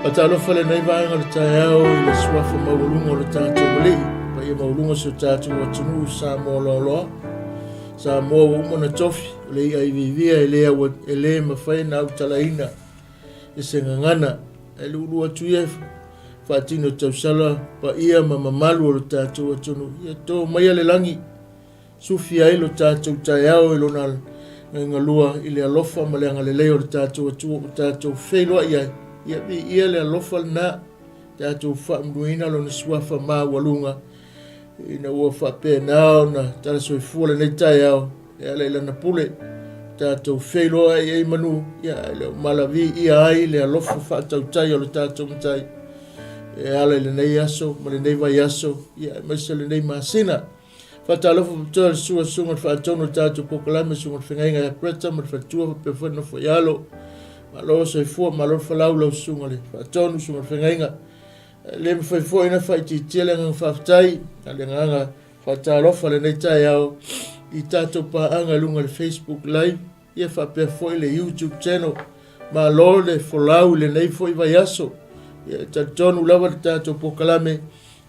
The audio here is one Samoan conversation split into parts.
Faatalofa lenei vaega o le taeao i le suafa maualuga o le tatou Alii, paia maualuga o si o tatou atunuu Samoa loaloa. Samoa ua uma ona tofi, o le i'a iviivia e le, aua, e le mafai ona autalaina e se gagana. Ae luuluu atu ia faatino tausala paia ma mamalu o le tatou atunuu. Ia to maia le lagi Sufi ai lo tatou taeao i lona galua i le alofa ma le agalelei o le tatou Atua ua tatou feiloai ai. Ia viia le alofa lena, tatou faamanuiaina lona suafa maualuga ina ua faapena ona tala soifua lenei taeao e ala i lana pule. Tatou feiloai ai manu, ia e le o malaviia ai le alofa faatautai o le tatou Matai e ala i lenei aso ma lenei vaiaso, ia aemaise lenei masina. Faatalofa faapitoa i le susu a Susuga i le Faatonu o le tatou polokalame, Susuga i le Feagaiga ia Greta ma le faletua faapea foi le nofo i alo. Malo soifua, malo le folau lau Susuga i le Faatonu, Susuga i le Feagaiga. E le mafai foi ona faaitiitia le agaga faafetai a le agaga faatalofa lenei taeao i tatou paaga i luga o le Facebook Live ia faapea foi le YouTube channel. Malo le folau i lenei foi vaiaso. Ia, e talitonu lava le tatou polokalame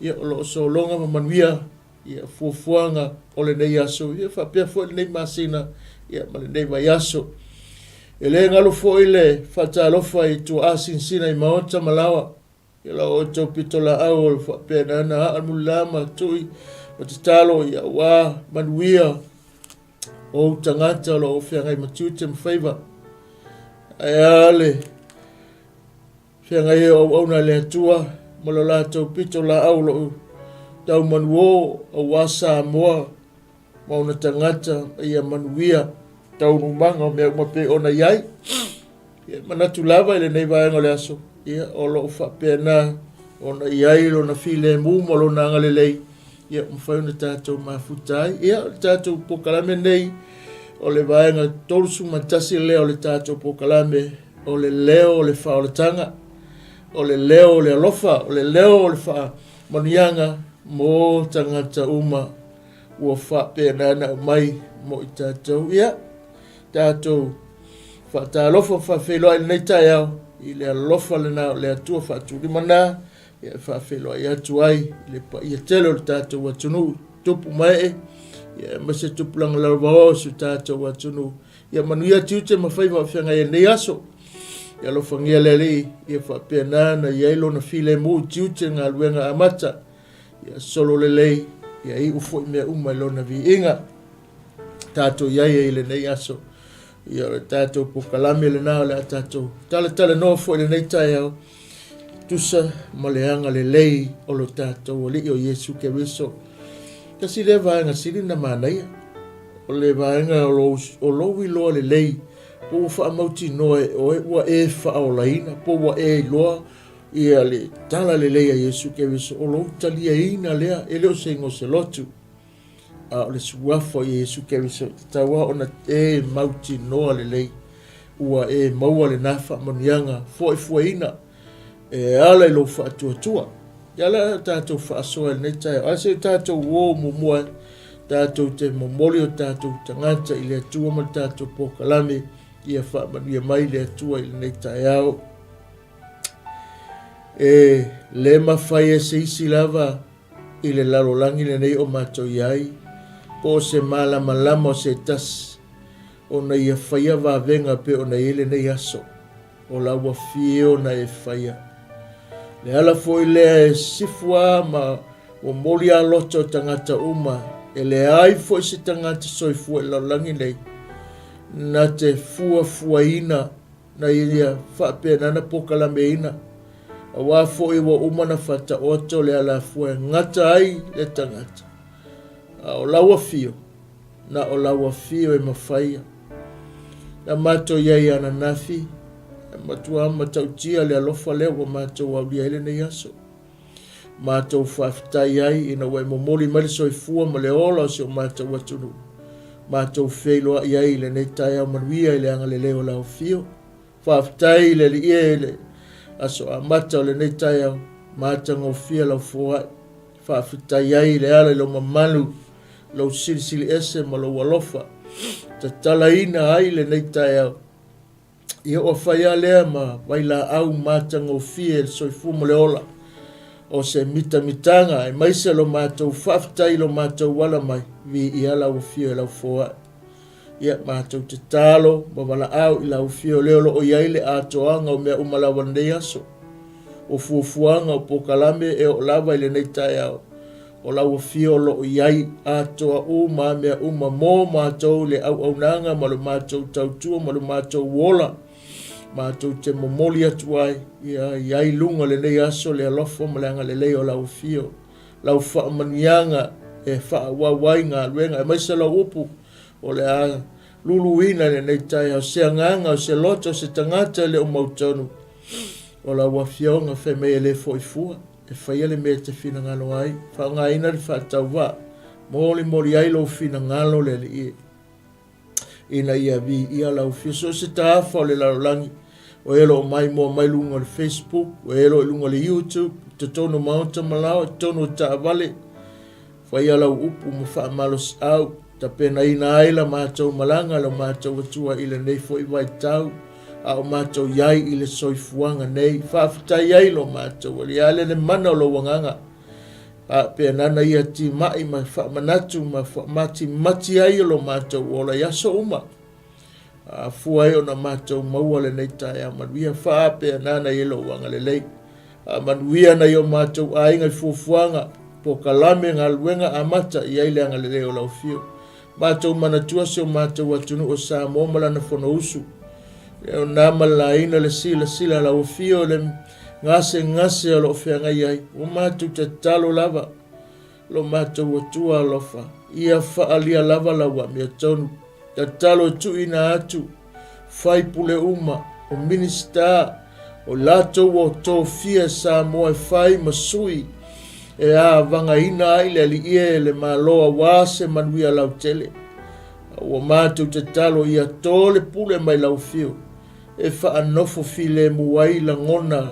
ia o lo o sologa ma manuia ia fuafuaga o lenei aso ia faapea foi lenei masina ia ma lenei vaiaso. E le galo foi le faatalofa i tuaa sinasina i maota ma laoa i la outou pitolaau o le faapena na aa mulila ma tui ma tatalo ia aua manuia o ou tagata o lo o feagai ma tiute ma faiva. Ae a le Feagai ai o auauna a le Atua ma lo latou pito laau o lo o tau manuō aua Samoa ma ona tagata ma ia manuia taualumaga o mea uma pei ona i ai. Ia, manatu lava i lenei vaega o le aso, ia, o lo o faapena ona i ai lona filemu ma lona agalelei, ia, mafai ona tatou mafuta ai. Ia, o le tatou polokalame nei, o le vaega 31 lea o le tatou polokalame, o le leo o le faaolataga, o le leo o le alofa, o le leo o le faamanuiaga mo tagata uma ua faapena ona aumai mo i tatou. Ia, tatou faatalofa ma faafeiloai i lenei taeao i le alofa lena o le Atua faatulima na e faafeiloai atu ai i le paia tele o le tatou atunuu, tupu ma ee, ia, aemaise tupulaga lalovaoa o si o tatou atunuu. Ia manuia tiute ma faiva o feagai ai lenei aso. Ia alofagia le Alii, ia faapena ona i ai lona filemu i tiute galuega amata. Ia solo lelei, ia iu foi mea uma i lona viiga. Tatou i ai ai i lenei aso. Ia o le tatou polokalame lena o le a tatou talatalanoa foi i lenei taeao tusa ma le agalelei o lo tatou Alii o Iesu Keriso. Tasi lea vaega sili na manaia. O le vaega o lou iloa lelei po ua faamautinoa e oe ua e faaolaina po ua e iloa ia le tala lelei a Iesu Keriso, o lou taliaina lea, e le o se igoa o se lotu, a o le suafa o Iesu Keriso. E tatau lava ona e mautinoa lelei ua e maua lena faamanuiaga foefoeina e ala i lou faatuatua. Ia la tatou faasoa i lenei taeao, ae se i tatou uo muamua tatou te momoli o tatou tagata i le Atua ma le tatou polokalame, ia faamanuia mai le Atua i lenei taeao. E le mafai e se isi lava i le lalolagi lenei o matou i ai, po o se malamalama o se tasi, ona ia faia vavega pei ona i ai lenei aso. O la ua fio na e faia. Le ala foi lea e sifu a ma momoli a loto o tagata uma, e leai foi se tagata soifua i le lalolagi nei, na te fuafuaina na ia faapena na pokalameina, aua foi ua uma na faataoto le alafua e gata ai le tagata. A o lau afio, Na o lau afio e mafaia. Na matou i ai ananafi, e matua matautia le alofa lea ua matou aulia ai lenei aso. Matou faafetai ai ina ua e momoli mai le soifua ma le ola o si o matou atunuu. Matou feiloai ai i lenei taeao manuia i le agalelei o lau afio. Faafetai i le Alii e i le aso amata o lenei taeao, matagofie lau foai. Faafetai ai i le ala i lou mamalu, lou silisili ese ma lou alofa. Tatalaina ai lenei taeao. Ia ua fai lava lea ma vailaau matagofie le soifua ma le ola o se mitamitaga aemaise lo matou faafetai i lo matou ala mai, viia lau afio e lau foai. Ia matou te talo ma valaau i lau afio lea o lo o i ai le atoaga o mea uma lava lenei aso. O fuafuaga o polokalame e oo lava i lenei taeao, o lau afio o lo o i ai atoa uma mea uma mo matou le auaunaga ma lo matou tautua ma lo matou ola. Matou te momoli atu ai, ia i ai luga lenei aso le alofa ma le agalelei o lau afio, lau faamanuiaga e faaauau ai galuega, aemaise lau upu o le a luluina i lenei taeao, se agaga, o se loto, o se tagata e le o mautonu o lau afioga fai mai e le foi fua, e faia le mea e te finagalo ai, faaaogaina le faatauvaa, molimoli ai lou finagalo le Alii e. Ina ia viia lau afio. So o se tafa o le lalolagi, o e o lo o maimoa mai luga o le Facebook, o e o lo o i luga o le YouTube, totonu o maota ma laoa, totonu o taavale, faia lau upu ma faamalosiau, tapenaina ai la matou malaga, la matou atua i lenei foi vaitau, a o matou i ai i le soifuaga nei. Faafetai ai lo matou Alii, a le le mana o lou agaga, Faapena ia timai ma faamanatu ma faamatimati ai lo matou ola i aso uma. A afua ai ona matou maua lenei taeao manuia, faapena i lou agalelei. Faamanuia nai o matou aiga i fuafuaga, polokalame, galuega amata i ai le agalelei o lau afio. Matou manatua si o matou atunuu o Samoa ma lana Fonousu. E ona ma le laina le silasila a lau afio i le gasegase o lo o feagai ai. Ua matou tatalo lava lo matou Atua alofa, ia faaalia lava lau amiotonu. Tatalo e tuuina atu faipule uma, o Minisita, o latou ua tofia e Samoa e fai ma sui e avagaina ai le Alii e le Malo aua se manuia lautele. A ua matou tatalo ia to le pule mai lau afio e faanofo filemu ai lagona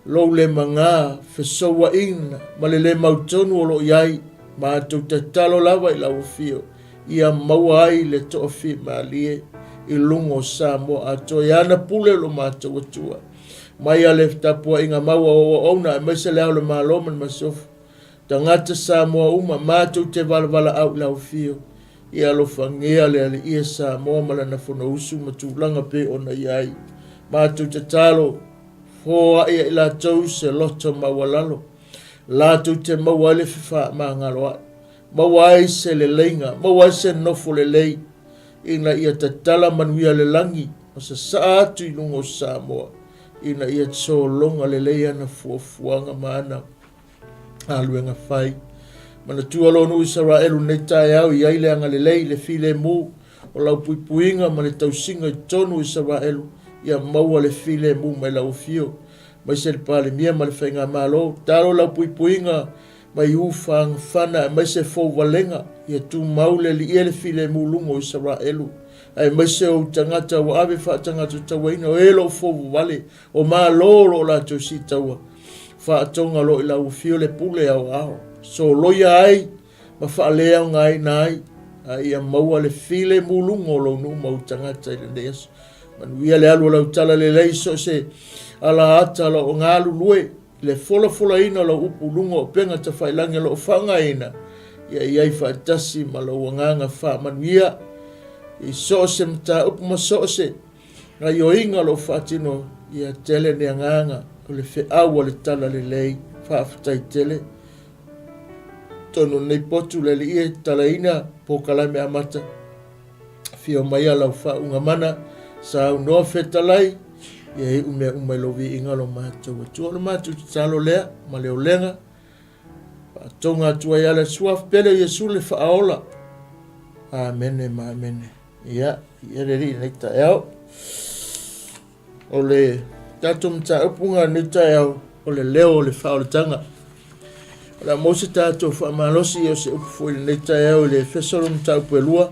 lou le magā, fesouaina ma le lē mautonu o lo o i ai. Matou tatalo lava i lau afio ia maua ai le toafimalie i luga o Samoa atoa i ana pule o lo matou Atua. Mai a le tapuaiga mau a o auauna aemaise le Ao o le Malo ma le Masiofo, tagata Samoa uma, matou te valavalaau i lau afio, ia alofagia le Alii e Samoa ma lana Fonousu ma tulaga pei ona i ai. Matou tatalo, foai ia i latou se loto maualalo, latou te maua ai le fefaamagaloai, maua ai se leleiga, maua ai se nofo lelei, ina ia tatala manuia le lagi ma sasaa atu i luga o Samoa, ina ia sologa lelei ana fuafuaga ma ana galuega fai. Manatua lou nuu Isaraelu lenei taeao i ai le agalelei, le filemu o lau puipuiga ma le tausiga i totonu o Isaraelu, ia maua le filemu mai lau afio, aemaise le Palemia ma le Faigamalo. Tatalo lau puipuiga mai ufaagafana aemaise fouvalega, ia tumau le Alii e le filemu luga o Isaraelu, aemaise ou tagata ua ave faatagata tauaina, o e o lo o fouvale O Malo o lo o latou siitaua, faatoga loa i lau afio le pule aoao, soloia ai ma faaleaogaina ai, a ia maua le filemu luga o lou nuu ma ou tagata i lenei aso. Manuia le alu o lau tala lelei so o se alaata o lo o galulue i le folafolaina o lau upu luga o upega tafailagi o lo o faaaogaina, ia i ai faatasi ma lou agaga faamanuia i so o se mataupu ma so o se Gaioiga o lo o faatino ia tele ni agaga o le feau a le tala lelei. Faafetai tele. Tonu lenei potu le alii e talaina polokalame amata. Afio mai a lau faauuga mana, saunoa fetalai, ia iu mea uma i lou viiga lo matou Atua. O le matou tatalo lea ma le olega, faatoga atu ai ala suafa pele o Iesu le faaola. Amene ma amene. Ia, ia le alii lenei taeao. O le tatou mataupu nga lenei taeao, o le leo o le faaolataga. O le a maua se tatou faamalosi o se upu foi lenei taeao i le Efeso le mataupu e 2,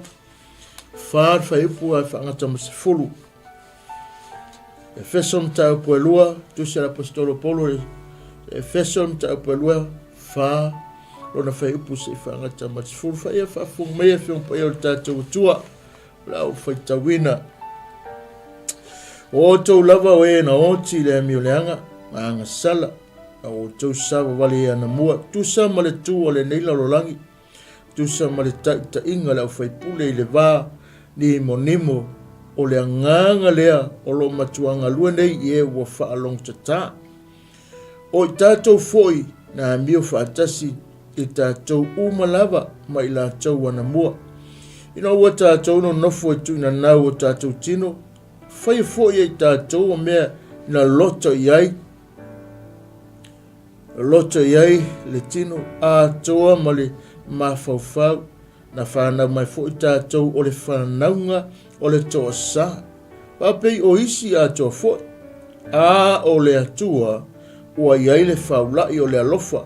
4 le fuaiupu ae faagata ma 10. Efeso mataupu e 2, tusi a le Aposetolo Paulo i Efeso mataupu e 2, 4 lona fuaiupu seia faagata ma le 10. Faia faafofoga mai Afioga Paia o le tatou Atua, o le a ou faitauina. O outou lava o e na oti i le amioleaga ma agasala, a o outou savavali ai anamua, tusa ma le tu a lenei lalolagi, tusa ma le taitaiga a le aufaipule i le va nimonimo o le agaga lea o lo o matua galue nei i e ua faalogotatā. O i tatou foi na amio faatasi i tatou uma lava ma i latou anamua. Ina ua tatou nonofo e tuuinanau o tatou tino, faia foi e i tatou o mea na loto i ai, loto i ai le tino atoa ma le mafaufau. Na fanau mai foi tatou o le fanauga o le toasa, faapei o isi atoa foi, a o le Atua ua i ai le faula'i o le alofa,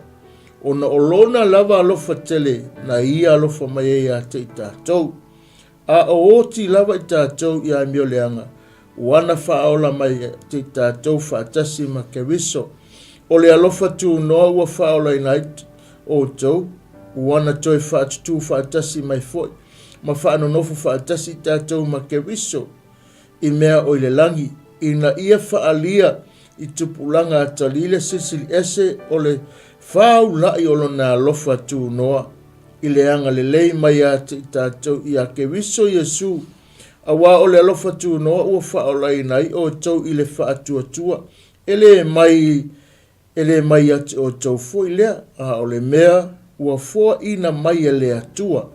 ona o Lona lava alofa tele na Ia alofa mai ai ia te i tatou. A o oti lava i tatou i amioleaga, ua na faaola mai ia te i tatou faatasi ma Keriso. O le alofa tunoa ua faaolaina ai outou, ua na toe faatutū faatasi mai foi ma faanonofo faatasi i tatou ma Keriso i mea o i le lagi, ina ia faaalia i tupulaga atalii le Silisili Ese o le faula'i o Lona alofa tunoa i le agalelei mai ia te i tatou iā Keriso Iesu, aua o le alofa tunoa ua faaolaina ai outou i le faatuatua, e le mai E le mai ia te outou foi lea, a o le mea ua foaina mai e le Atua.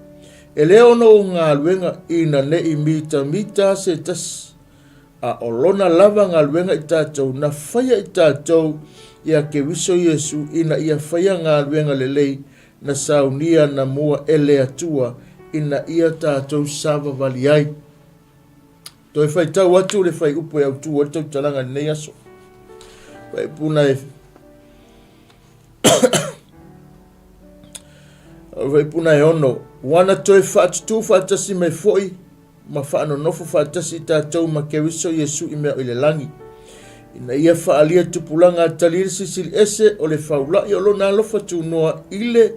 E le ono o galuega ina ne i mitamita se tasi, a o lona lava galuega i tatou na faia i tatou ia Keriso Iesu ina ia faia galuega lelei na saunia na mua e le Atua ina ia tatou savavali ai. Toe faitau atu le fuaiupu e autu ai le tautalaga i lenei aso. Fuaiupu na e fuaiupu na e ono. Ua na toe faatutū faatasi mai foi ma faanonofo faatasi i tatou ma Keriso Iesu i mea o i le lagi, ina ia faaalia tupulaga atalii le Silisili Ese o le faula'i o Lona alofa tunoa i le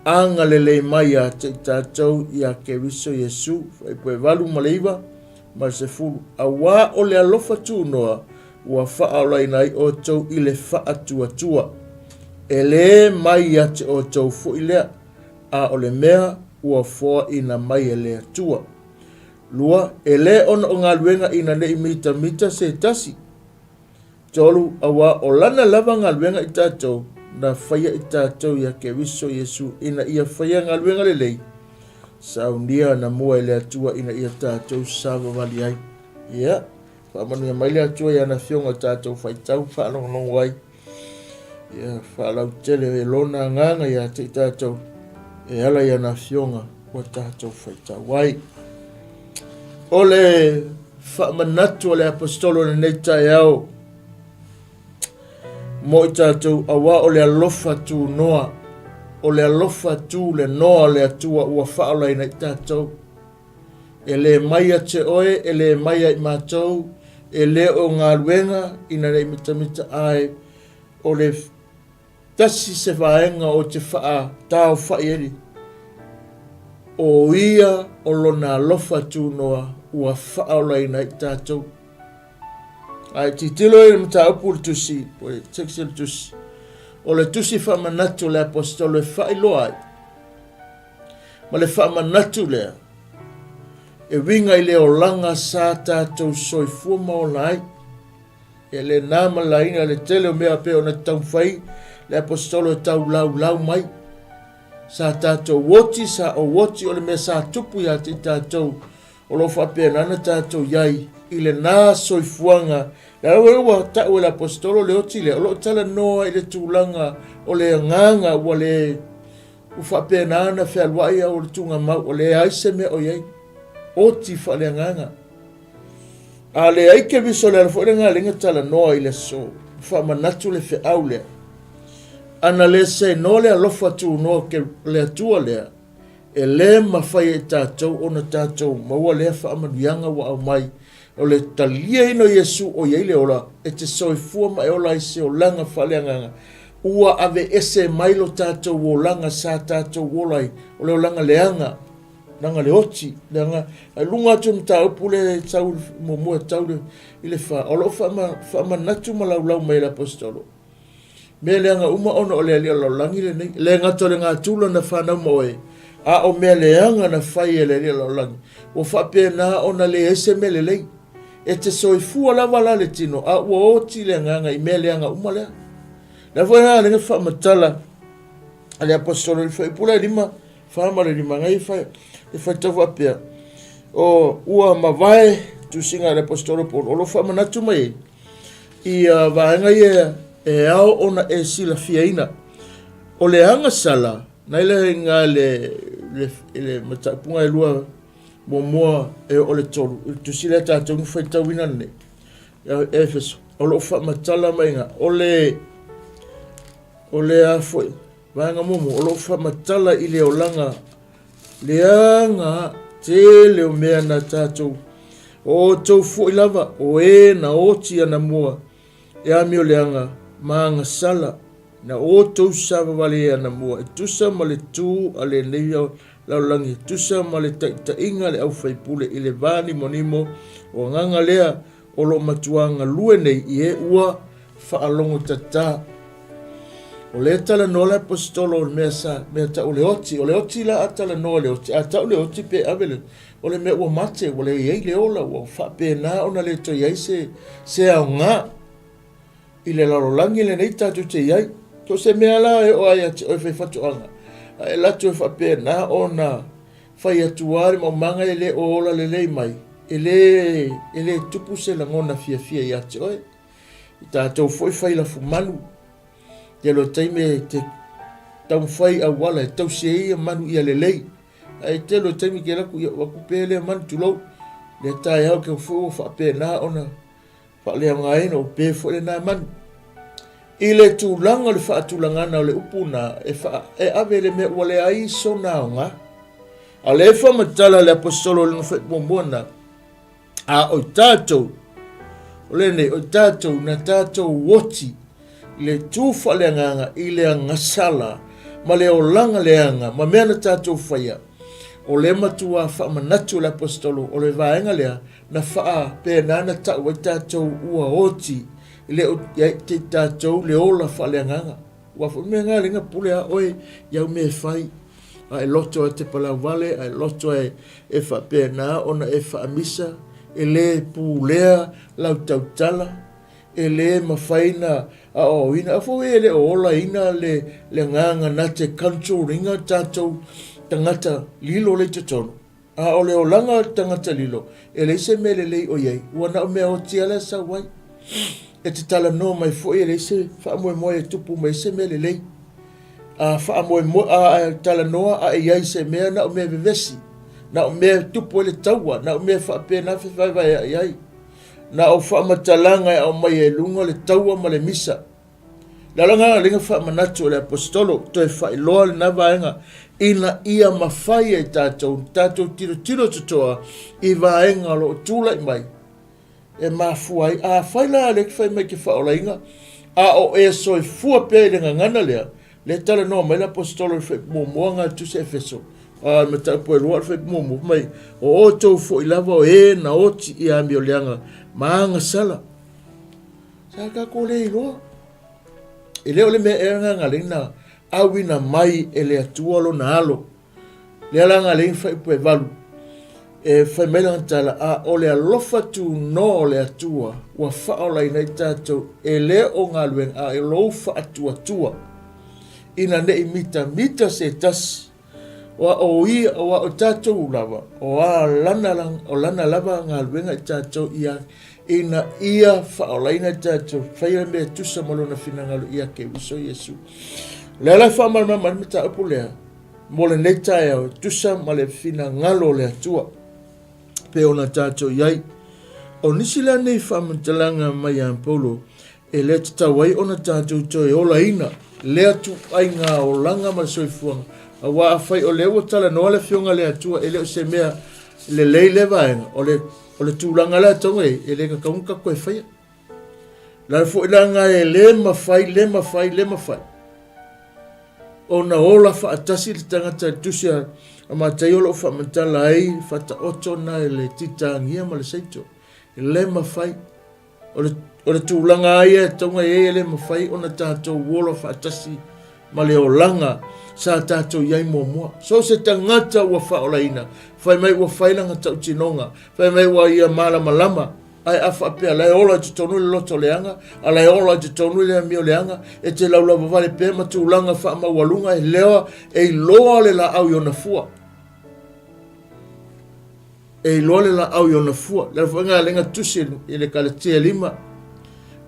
agalelei mai ia te i tatou iā Keriso Iesu, fuaiupu e 8 ma le 9 ma le 10, auā o le alofa tunoa ua faaolaina ai outou i le faatuatua. E lē mai ia te outou foi lea, a o le mea ua foaina mai e le Atua. 2, e lē ona o galuega ina ne i mitamita se tasi. 3, auā o Lana lava galuega i tatou, na faia i tatou iā Keriso Iesu ina ia faia galuega lelei, saunia na mua e le Atua ina ia tatou savavali ai. Ia, faamanuia mai le Atua i ana Afioga o tatou faitau faalogologo ai. Ia, faalautele e Lona Agaga ia te i tatou e ala i ana Afioga ua tatou faitau ai. O le faamanatu a le Aposetolo i lenei taeao mo i tatou, auā o le alofa tunoa, o le alofa tu le noa o le Atua ua faaolaina i tatou. E le mai ia te oe, e le mai ia i matou, e le o galuega ina nei mitamita ae o le Tasi se vaega ou te faataofa'i ai, o ia o Lona alofa tunoa ua faaolaina ai tatou. A e tilotilo i le mataupu o le tusi, po o le text o le tusi, o le tusi faamanatu o le Aposetolo e faailoa ai, ma le faamanatu lea, e uiga i le olaga sa tatou soifua ma ola ai. E le na ma laina le tele o mea pei ona taumafai le Aposetolo e tau laulau mai. Sa tatou oti, sa ou oti, o le mea sa tupu ia te i tatou, o lo o faapena ona tatou i ai i lena soifuaga. Le ala ua tau e le Aposetolo le oti lea, o lo o talanoa i le tulaga o le agaga ua le ua faapena ona fealuai au o le tugamau, ua leai se mea o i ai. Oti faaleagaga. A leai Keriso, o le ala foi lena e leai na talanoa i le aso, faamanatu le feau lea. Ana le seinoa le alofa tunoa ke le Atua lea, e le mafai e i tatou ona tatou maua lea faamanuiaga ua aumai, o le taliaina o Iesu o i ai le ola, e te soifua ma e ola ai se olaga faaleagaga, ua aveese mai lo tatou olaga sa tatou ola ai, o le olaga leaga. Leaga le oti, leaga i luga atu o le mataupu lea e sau muamua e tau i le fa, o lo o faamanatu ma laulau mai e le Aposetolo, mea leaga uma ona o le alii o le lalolagi lenei. E le gata o le gatula na fanau ma oe, a o mea leaga na fai e le alii o le lalolagi, ua faapena ona leai se mea lelei. E te soifua lava la le tino, a ua oti le agaga i mea leaga uma lea. O lea foi la le faamatala a le Aposetolo i le fuaiupu lea e 5, 4 ma le 5, nai e faitau faapea, o ua mavae tusiga a le Aposetolo Paulo, o lo o faamanatu mai ai ia vaega ia e ao ona e silafiaina. O le agasala, nai le iga le, le, le mataupuga e lua muamua e oo le tolu, i le tusi lea tatou na faitauina nei, Efeso, o lo o faamatala mai iga, o le, o le a foi, Vaega muamua, o lo o faamatala i le olaga leaga tele o mea na tatou o outou foi lava o e na oti anamua e amio leaga ma agasala na outou savavale anamua e tusa ma le tu a lenei lalolagi e tusa ma le taitaiga a le aufaipule i le va nimonimo o agaga lea o lo o matuā galue nei i e ua faalogotatā. O lea e talanoa le Aposetolo o le mea sa, mea tau o le oti. O le oti la a talanoa i le oti, a tau le oti pe ave le, o le mea ua mate, ua le i ai le ola, ua faapena ona le toe i ai se, se aoga i le lalolagi lenei tatou te i ai. So o se mea la e oo lava ia te oe faifaatoaga, a e alu atu e faapena ona fai atu lava le maumaga e le o ola lelei mai, e le, e le tupu se lagona fiafia ia te oe. I tatou foi fai lafumanu, tele o taimi e te taumafai auala e tausi ai ia manu ia lelei. Ae tele o taimi ke alu atu, ia ua atu pea lea manu tulou. Lea taeao ke foi ua faapena ona faaleaogaina ua pe foi lena manu. I le tulaga o le faatulagana o le upu na e, faa, e ave le mea ua leai sona aoga. A o lea e faamatala le Aposetolo i lona fuaiupu muamua na, a o i tatou, o lenei, o i tatou na tatou oti i le tu faaleagaga i le agasala ma le olaga leaga ma mea na tatou faia, o lea matua faamanatu le Aposetolo o le vaega lea na faapena na tau ai tatou ua oti i le i ai te tatou le ola faaleagaga. Ua foi mea ngā lenga pule a oe i au mea e fai. A e loto e te palauvale, a e loto e, e faapena ona e faamisa, e le pulea lau tautala, e le mafai na aoaoina. A foi e le o olaina le, le agaga na te control ina tatou tagata lilo le i totonu. A o le olaga o le tagata lilo, e leai se mea lelei o i ai, ua na o mea oti lava la e sau ai. E te talanoa mai foi e leai se faamoemoe e tupu mai ai se mea lelei. A faamoemoe, a talanoa a e i ai i se mea, na o mea vevesi, na o mea e tupu ai le taua, na o mea faapena e fevaevaea'i ai. Na o faamatalaga e aumai ai luga le taua ma le misa. Le agaga lea faamanatu o le Aposetolo, toe faailoa lena vaega ina ia mafai e tatou ona tatou tilotilo totoa i vaega o lo o tulai mai e mafua ai. Afai la lea e fai mai ke faaolaina, a o e soifua pea i le gagana lea, lea e talanoa mai le Aposetolo i le fuaiupu muamua na tusi Efeso, a le mataupu e lua o le fuaiupu muamua, fai mai, o outou foi lava o e na oti i amioleaga ma agasala. Sa tatou le iloa. E le o le mea ea lena na na auina mai e le Atua lona alo. Lea la na leai fuaiupu e valu. E fai mai lana tala, a o le alofa tunoa o le Atua ua faaolaina ai tatou, e le o galuega, a e lou faatuatua, ina ne i mitamita se tasi. Aua o ia, aua o tatou lava, o a lana, o lana lava galuega i tatou ia, ina ia faaolaina i tatou, faia le mea e tusa ma lona finagalo ia Keriso Iesu. O le ala e faamalamalama ai le mataupu lea, mo lenei taeao, e tusa ma le finagalo o le Atua, pe ona tatou i ai. O nisi la nei faamatalaga mai ia Paulo, E le tatau ai ona tatou toe olaina lea ituaiga olaga ma le soifuaga, aua afai o lea ua talanoa le Afioga i le Atua, e le o se mea lelei lea vaega, o le, o le tulaga lea tatau ona i ai, e le tatau ona tatou toe faia. O le ala foi la lena e le mafai, le mafai, le mafai. ona ola faatasi le tagata i le tusi a Mataio o lo o faamatala ai le faataoto na i le titagia ma le seito. E le mafai. O le, o le tulaga lava ia e tauga i ai e le mafai ona tatou ola faatasi ma le olaga sa tatou i ai muamua. So o se tagata ua faaolaina, fai mai ua fai lana tautinoga, fai mai ua ia malamalama, ae a faapea la e ola i totonu le loto leaga, a la e ola i totonu le amio leaga, e te laulava vale pea ma tulaga faamaualuga e leoa, e iloa le laau i ona fua. E iloa le laau i ona fua. Le ala foi lena lea na tusi i le Kalatia e lima.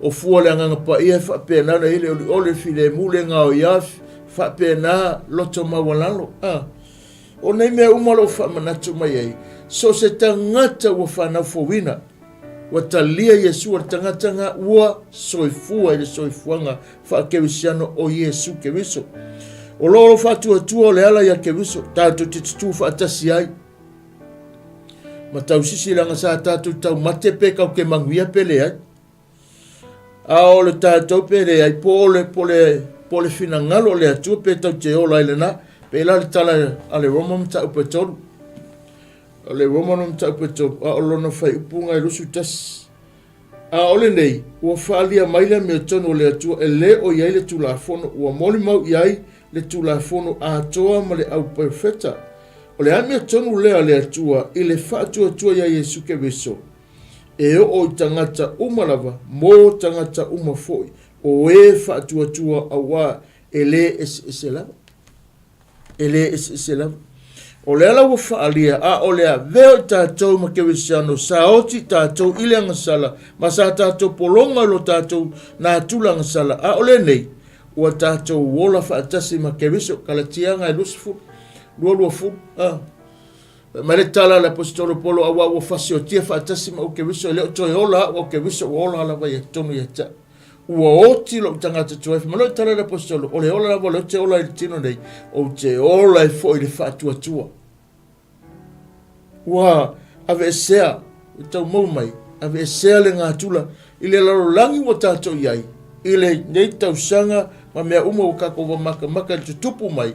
O fua o le Agaga Paia e faapena ona i ai le olioli, le filemu, le gaoia, faapena loto maualalo. A. O nei mea uma o lo o faamanatu mai ai, so o se tagata ua fanau fouina, ua talia Iesu o le tagata na ua soifua i le soifuaga faakerisiano o Iesu Keriso. O lo o faatuatua o le ala ia Keriso, tatou te tutū faatasi ai. Ma tausisi leaga sa tatou taumate pe kau ke manuia pe leai. A o le tatou pe leai, po o le, po le, po o le finagalo o le Atua pe tau te ola ai lena. Pei la le tala a le Roma mataupu e tolu. O le Roma no mataupu e tolu, a o lona faaiupuga e 21. A o lenei, ua faaalia mai le amiotonu o le Atua e le o i ai le Tulafono, ua molimau i ai le Tulafono atoa ma le au perofeta. O le amiotonu lea a le Atua i le faatuatua iā Iesu Keriso, e oo i tagata uma lava, mō tagata uma foi, o e faatuatua auā e lē eseese lava. E lē eseese lava. O le ala ua faaalia, a o le avea o i tatou ma Kerisiano, sa oti i tatou i le agasala, ma sa tatou pologa i lo tatou natura agasala, a o lenei, ua tatou ola faatasi ma Keriso, Kalatia agai 20, 20, a. Fai mai le tala a le Aposetolo Polo, Auā ua fasiotia faatasi ma au Keriso, e le o toe ola au, a o Keriso ua ola lava ia totonu ia te au. Ua oti lou tagata tuai. Fai mai loa le tala a le Aposetolo, O le ola lava o lea ou te ola ai i le tino nei, ou te ola ai foi i le faatuatua. Ua aveesea, ua tau mau mai, aveesea le gatula i le lalolagi ua tatou i ai, i lenei tausaga ma mea uma ua tatou makamaka i le tutupu mai,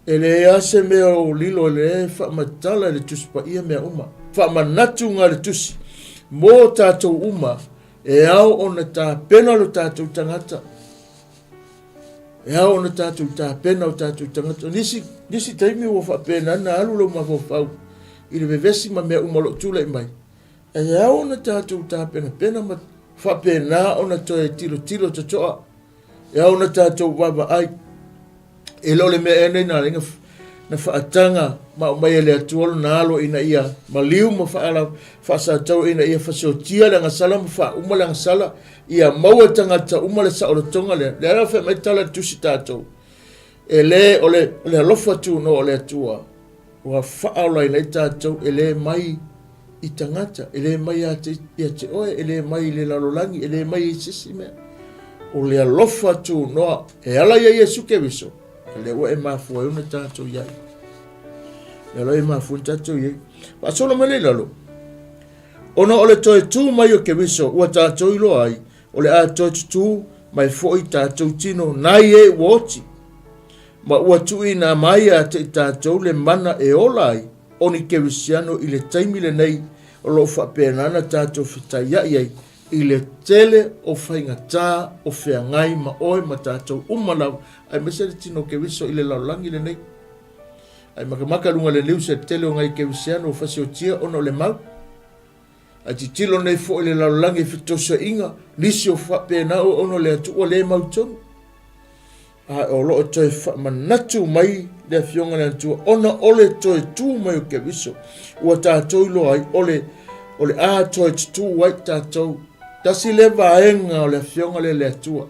E leai lava se mea o lilo e le faamatala i le Tusi Paia mea uma. Faamanatu ga le Tusi mo tatou uma e ao ona tapena lo tatou tagata. E ao ona tatou tapena o tatou tagata. Nisi, nisi taimi ua faapena na alu lou mafaufau i le vevesi ma mea uma o lo o tulai mai. E ao ona tatou tapenapena ma faapena ona toe tilotilo totoa. E ao ona tatou vaavaai. E le o le mea ea nei na ala na faataga ma aumai e le Atua lona alo ina ia maliu ma faasatau ina ia fasiotia le agasala ma faauma le agasala, ia maua e tagata uma le saolotoga lea. Le ala fai mai tala tusi tatou. E le o le, o le alofa tunoa o le Atua Ua faaolaina ai tatou e le mai i tagata, e le mai ia te, ia te oe, e le mai i le lalolagi, e le mai i se isi mea. O le alofa tunoa e ala ia Iesu Keriso, lea ua e mafua ai ona tatou i ai. Le ala e mafua ona tatou i ai. Faasolo mai le i lalo. Ona o le toe tū mai o Keriso, ua tatou iloa ai, o le a toe tutū mai foi tatou tino nai e ua oti. Ma ua tuuina mai ia te i tatou le mana e ola ai o ni Kerisiano i le taimi lenei o lo o faapena ona tatou fetaiai ai i le tele o faigatā o feagai ma oe ma tatou uma lava, aemaise le tino Keriso i le lalolagi lenei. Ai makamaka luga le news e tele o ngai Kerisiano o fasiotia ona o le mau. Ae titilo nei foi le lalolagi i fetosoiga, nisi o faapena o ona o le Atua le mautonu. A o lo o toe faamanatu mai le Afioga i le Atua, ona o le toe tu mai o Keriso, ua tatou iloa ai, o le, o le a toe tutū ai tatou. Tasi lea vaega o le Afioga lea le Atua.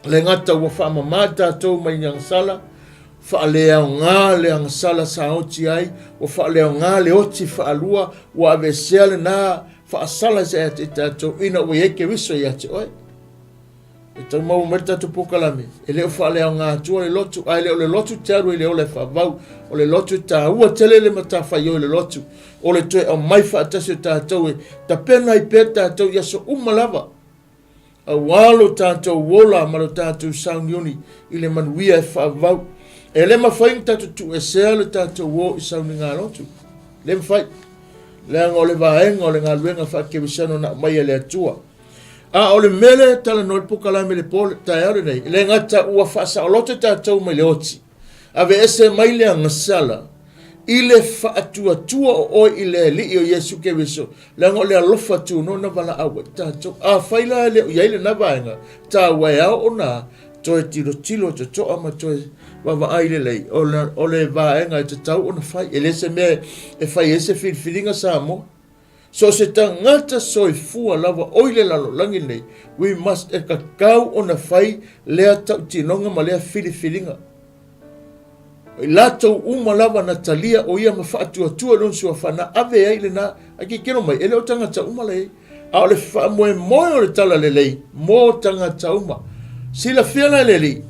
Le gata ua faamama tatou mai le agasala, faaleaoga le agasala sa oti ai, ua faaleaoga le oti faalua, ua aveesea lena faasala ia te tatou ina ua i ai Keriso ia te oe. E tau maua mai le tatou polokalame, e le o faaleaoga atua le lotu, ae le o le lotu te alu i le ola e faavau, o le lotu e taua tele le matafaioi o le lotu, o le toe aumai faatasi o tatou e tapena ai pea tatou i aso uma lava. Auā lo tatou ola ma lo tatou sauniuni i le manuia e faavavau. E le mafai ona tatou tuuesea le tatou o i saunigalotu. Le mafai. Leaga o le vaega o le galuega faakerisiano na aumai e le Atua. A o le mea lea e talanoa ai le polokalame i le po taeao lenei, e le gata ua faasaoloto tatou mai le oti, aveese mai le agasala i le faatuatua o oe i le Alii o Iesu Keriso, leaga o le alofa tunoa na valaau ai tatou. Afai la e le o i ai lena vaega taua, e ao ona toe tilotilo totoa ma toe vaavaai lelei, o le vaega e tatau ona fai. E le se mea e fai ai se filifiliga Samoa. So o se tagata soifua lava o i le lalolagi lenei, we must, e tatau ona fai lea tautinoga ma lea filifiliga. O i latou uma lava na talia o ia ma faatuatua i lona suafa na ave ai lena, ae tilotilo mai, e le o tagata uma la i ai. A o le faamoemoe o le talalelei mo tagata uma. Silafia la e le Alii,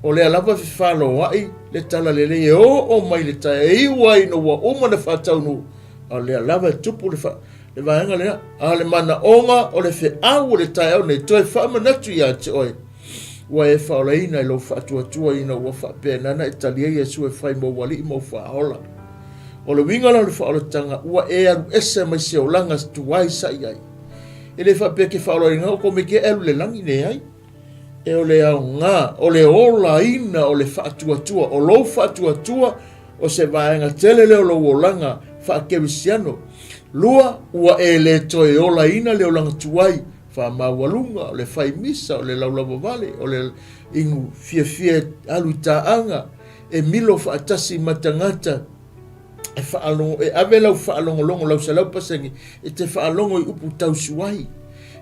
o lea lava e fefaloai le talalelei e oo mai le taeao, e iu ai ina ua uma ona faataunuu, A o lea lava e tupu le, fa, le vaega lea. A o le manaoga o le feau o le taeao nei, toe faamanatu ia te oe, ua e faaolaina i lou faatuatua ina ua faapena ona e talia Iesu e fai mou alii ma ou faaola. O le uiga la o le faaolataga, ua e alu ese mai se olaga tuai sa i ai. E le faapea e te faaolaina o komiti e alu i le lagi, leai. E o le aoga, o le olaina o le faatuatua, o lou faatuatua o se vaega tele lea o lou olaga faakerisiano. Lua, ua e le toe olaina le olaga tuai, faamaualuga, o le fai misa, o le laulavavale, o le inu fiafia e alu i taaga, e milo faatasi ma tagata, e faalogo, e ave lau faalogologo, lau 100%, e te faalogo i upu tausuai.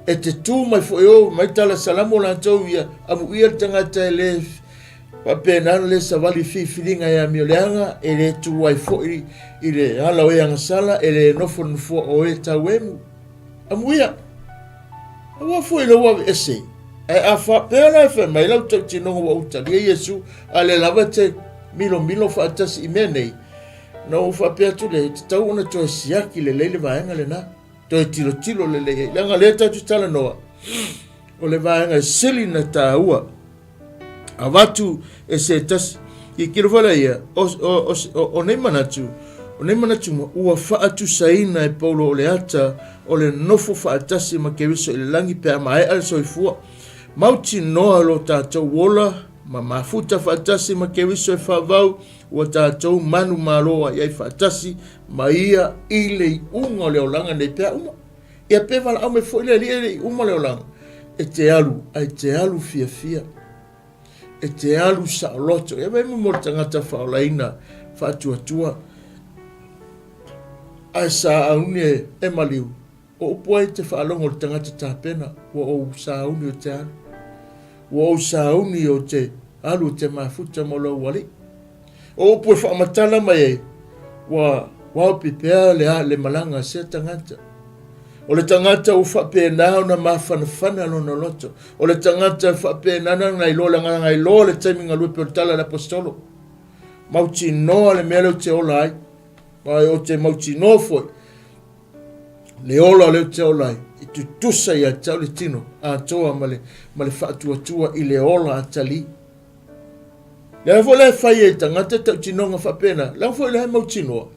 E te tu mai foi o mai tala salamo latou ia, amuia le tagata e le faapena ona le savali filifiliga e amio leaga, e le tu ai foi i le ala o e agasala, e le nofo i le nofoa o e tauemu. Amuia! Aua foi lou aveese. Ae a faapea la e fai mai lau tautinoga ua ou talia Iesu, a lea lava e te milomilo faatasi i mea nei, na ou faapea atu lea, e tatau ona toe siaki lelei le vaega lena, toe tilotilo lelei ai. Leaga o lea tatou te talanoa, o le vaega e sili na taua avatu e se tasi. Tilotilo foi la ia, o nei manatu, o nei manatu uma, ua faatusaina e Paulo o le ata o le nofo faatasi ma Keriso i le lagi pe a maea le soifua. Mautinoa lo tatou ola ma mafuta faatasi ma Keriso e faavau, ua tatou manumalo ai ai faatasi ma ia i le iuga o le olaga nei pe a uma. Ia pe valaau mai foi le Alii e le i uma le olaga, e te alu, ae te alu fiafia. E te alu saoloto. Ia vaai mo le tagata faaolaina faatuatua. Ae sauni e maliu. O upu ai te faalogo le tagata tapena, ua ou sauni o te alu. Ua ou sauni o te alu o te mafuta mo lou alii. O upu e faamatala mai ai, ua waopi pea le, le malaga a sea tagata. O le tagata ua faapena ona mafanafana lona loto. O le tagata e faapena na iloa le agaga iloa le taimi galue pei o le tala a le aposetolo. Mautinoa le mea lea ou te ola ai. Ma ou te mautinoa foi le ola lea ou te ola ai, e tutusa ia te au le tino atoa ma le, ma le faatuatua i le ola a Tali. Lea foi la e fai ai tagata tautinoga faapena, lea foi la e mautinoa.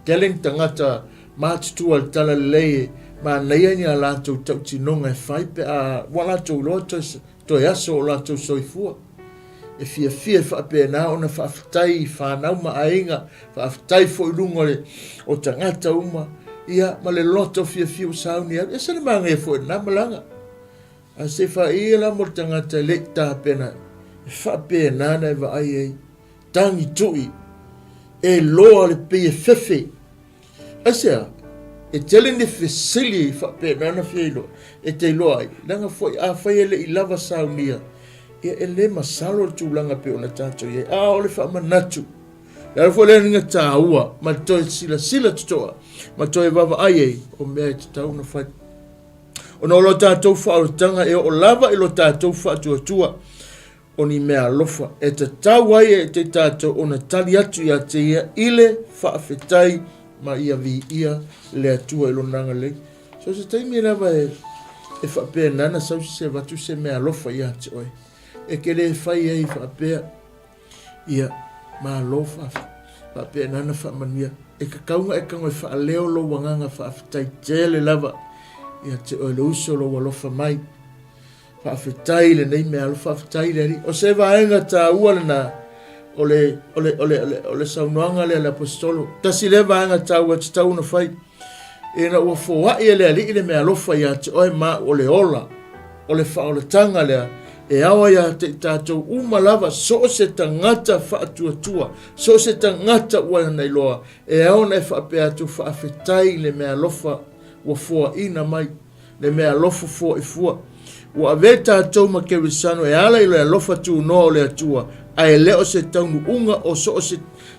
Tele ni tagata matutua i le talalelei e manaia ni a latou tautinoga e fai pe a ua latou iloa toe, toe aso o latou soifua. E fiafia e faapena ona faafetai i fanau ma aiga, faafetai foi i luga o, le, o tagata uma, ia, ma le loto fiafia ua sauni alu. E ese le manaia foi o lena malaga. A se faia la mo le tagata e le i tapena, e faapena ona e vaai ai. Tagi tui, e loa le pei e fefe. Aisea? E tele ni fesili e faapena ona fia iloa, e te iloa ai. Leaga foi afai e le i lava saunia, ia e le masalo le tulaga pei ona tatou i ai. A o le faamanatu, le ala foi lea niga taua ma le toe silasila totoa ma toe vaavaai ai o mea e tatau ona fai. Ona o lo tatou faaolataga e oo lava i lo tatou faatuatua o ni mea alofa e tatau ai e te tatou ona tali atu ia te ia i le faafetai ma ia viia le Atua i lona agalelei. So se taimi lava e, E faapena na sau se avatu se meaalofa ia te oe. E ke le fai ai faapea, ia, malo faafetai. Faapena na faamanuia. E tatau na e tago e faaleo lou agaga faafetai tele lava ia te oe le uso lou alofa mai. Faafetai i lenei meaalofa, faafetai i le Alii. O se vaega taua lena o le, o le, o le, o le, o le saunoaga lea a le Aposetolo. Tasi lea vaega taua e tatau ona fai. Ina ua foai e le Alii le meaalofa ia te oe ma au o le ola, o le faaolataga lea, e ao ia te i tatou uma lava, so o se tagata faatuatua, so o se tagata ua na iloa, e ao ona e faapea atu, faafetai i le meaalofa ua foaina mai. le meaalofa foai fua. Ua avea tatou ma Kerisano e ala i le alofa tunoa o le Atua, ae le o se taunuuga o so o se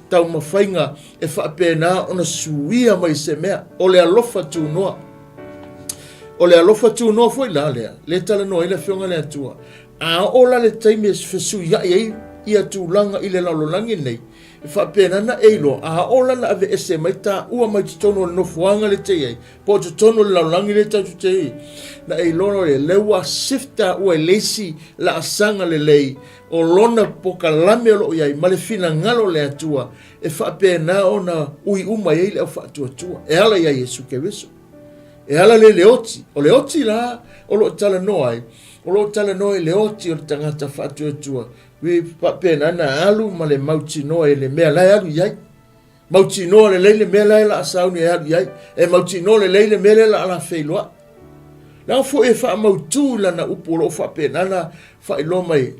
taumafaiga e faapena ona suia mai se mea. O le alofa tunoa. O le alofa tunoa foi la lea, le talanoa ai le Afioga i le Atua. A oo la le taimi e fesuiai ai ia tulaga i le lalolagi nei, e faapena na e iloa, a oo la na aveese mai taua mai totonu o le nofoaga le te i ai, po o totonu o le lalolagi lea tatou te i ai, na e iloa loa lea ua shift taua i le isi laasaga lelei o lona pokalame o lo o i ai ma le finagalo o le Atua e faapena ona ui uma i ai le au faatuatua e ala iā Iesu Keriso. E ala lea i le oti. O le oti la o lo o talanoa ai, o lo o talanoa i le oti o le tagata faatuatua, e faapena na alu ma le mautinoa i le mea la e alu i ai. Mautinoa lelei le mea la e laa sauni e alu i ai. E mautinoa lelei le mea lea la la feiloai. Leaga foi e faamautu i lana upu o lo o faapena na faailoa mai,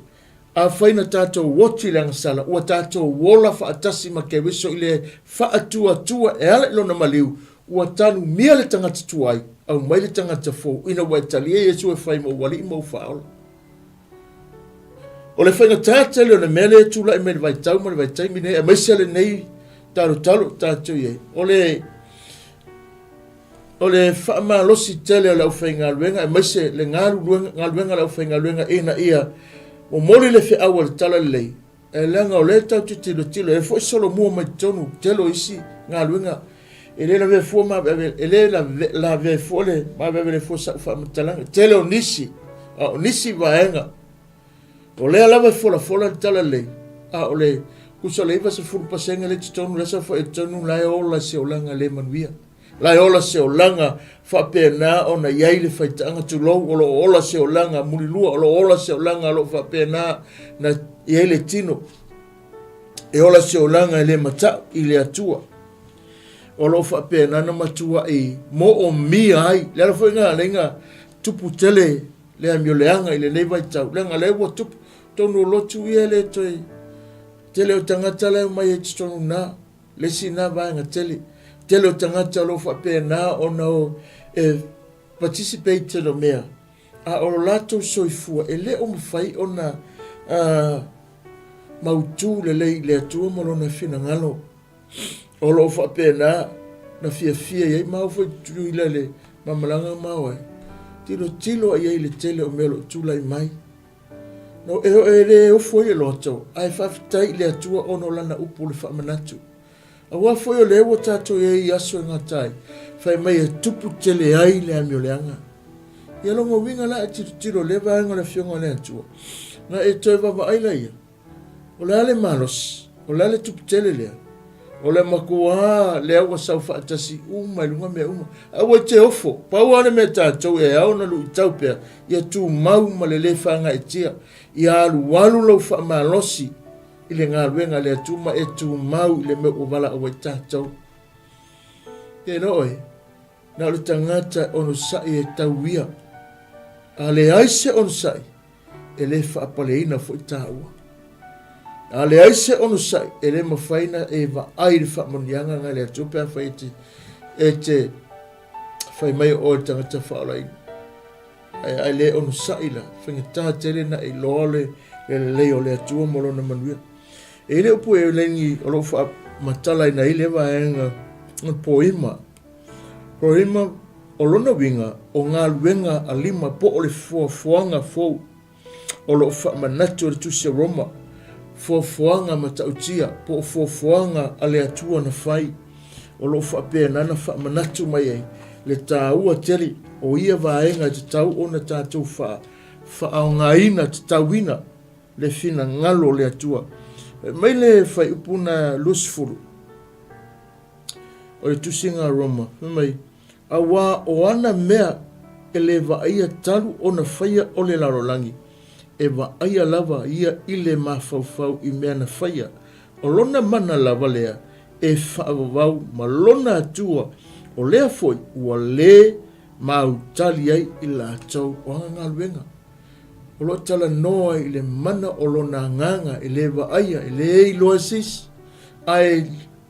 Afai na tatou oti i le agasala, ua tatou ola faatasi ma Keriso i le faatuatua e ala i lona maliu, ua tanumia le tagata tuai, aumai le tagata fou, ina ua e talia Iesu e fai ma ou Alii ma ou Faaola. O le faigata tele o le mea lea e tulai mai i le vaitau ma le vaitaimi nei, aemaise lenei talotalo o tatou i ai, o le, o le faamalosi tele o le aufaigaluega, aemaise le galuega, galuega a le aufaigaluega ina ia momoli le feau a le Talalelei, e leaga o lea e tatou te tilotilo, e foi solomua mai totonu tele o isi galuega, e le lavea fua ma aveave, e le lavea fua le ma aveave le fua sau faamatalaga, tele o nisi, a o nisi vaega, o lea lava e folafola le Talalelei, a o le tusa o le 90% lea i totonu, lea sa foi i totonu, la e ola i se olaga le manuia. La e ola se olaga faapena ona i ai le faitaaga, tulou, o lo o ola se olaga mulilua, o lo o ola se olaga o lo o faapena na i ai le tino. E ola se olaga e le matau i le Atua. O lo o faapena na matuai moomia ai. Le ala foi na alai na tupu tele le amio leaga i lenei vaitau. Leaga lea ua tupu tonu o lotu ia e le toe tele o tagata la e omai ai totonu na. Le isi na vaega tele. Tele o tagata o lo o faapena ona o e participate i mea, a o lo latou soifua e le o mafai ona mautu lelei i le Atua ma Lona finagalo. O lo o faapena na fiafia i ai ma au foi Tutuila i le mamalaga ma au ai. Tilotilo i ai i le tele o mea o lo o tulai mai. No, e, e le ofo ai le loto, ae faafetai i le Atua ona o lana upu o le faamanatu. Aua foi o lea ua tatou i ai i aso e gata ai, fai mai e tupu tele ai le amioleaga. Ia lona uiga la e tilotilo i lea vaega o le Afioga a le Atua, na e toe vaavaai laia, O le a le malosi? O le a le tupu tele lea? O le matua lea ua sau faatasi uma i luga mea uma. Aua e te ofo, pau lava le mea tatou e ao ona luitau pea, ia tumau ma le le fagaetia, ia alualu lou faamalosi i le galuega a le Atua ma e tumau i le mea ua valaau ai tatou. Te iloa oe, na o le tagata e onosai e tau ia. A leai se onosai, e le faapaleina foi taua. A leai se onosai, e le mafai na e vaai i le faamanuiaga ngai le Atua pe afai e te, e te fai mai o oe le tagata faaolaina. Ae a le onosai la, faigata tele na e iloa le, le lelei o le Atua ma lona manuia. E i le upu e lengi o lou faamatalaina ai le vaega poima. Poima O lona uiga, o galuega a lima po o le foafoaga fou o lo o faamanatu e le Tusi a Roma, foafoaga matautia po o foafoaga a le Atua na fai, o lo o faapena na faamanatu mai ai. le taua tele o ia vaega e tatau ona tatou faaaogaina tatauina le finagalo o le Atua. Fai mai le fuaiupu na 20 o le tusiga a Roma, fai mai, Auā o ana mea e le vaaia talu ona faia o le lalolagi, e vaaia lava ia i le mafaufau i mea na faia, o lona mana lava lea e faavavau ma lona Atua, o lea foi ua lē mautali ai i latou o ana galuega. O lo o talanoa i le mana o lona agaga e le vaaia, e le iloa e se isi, ae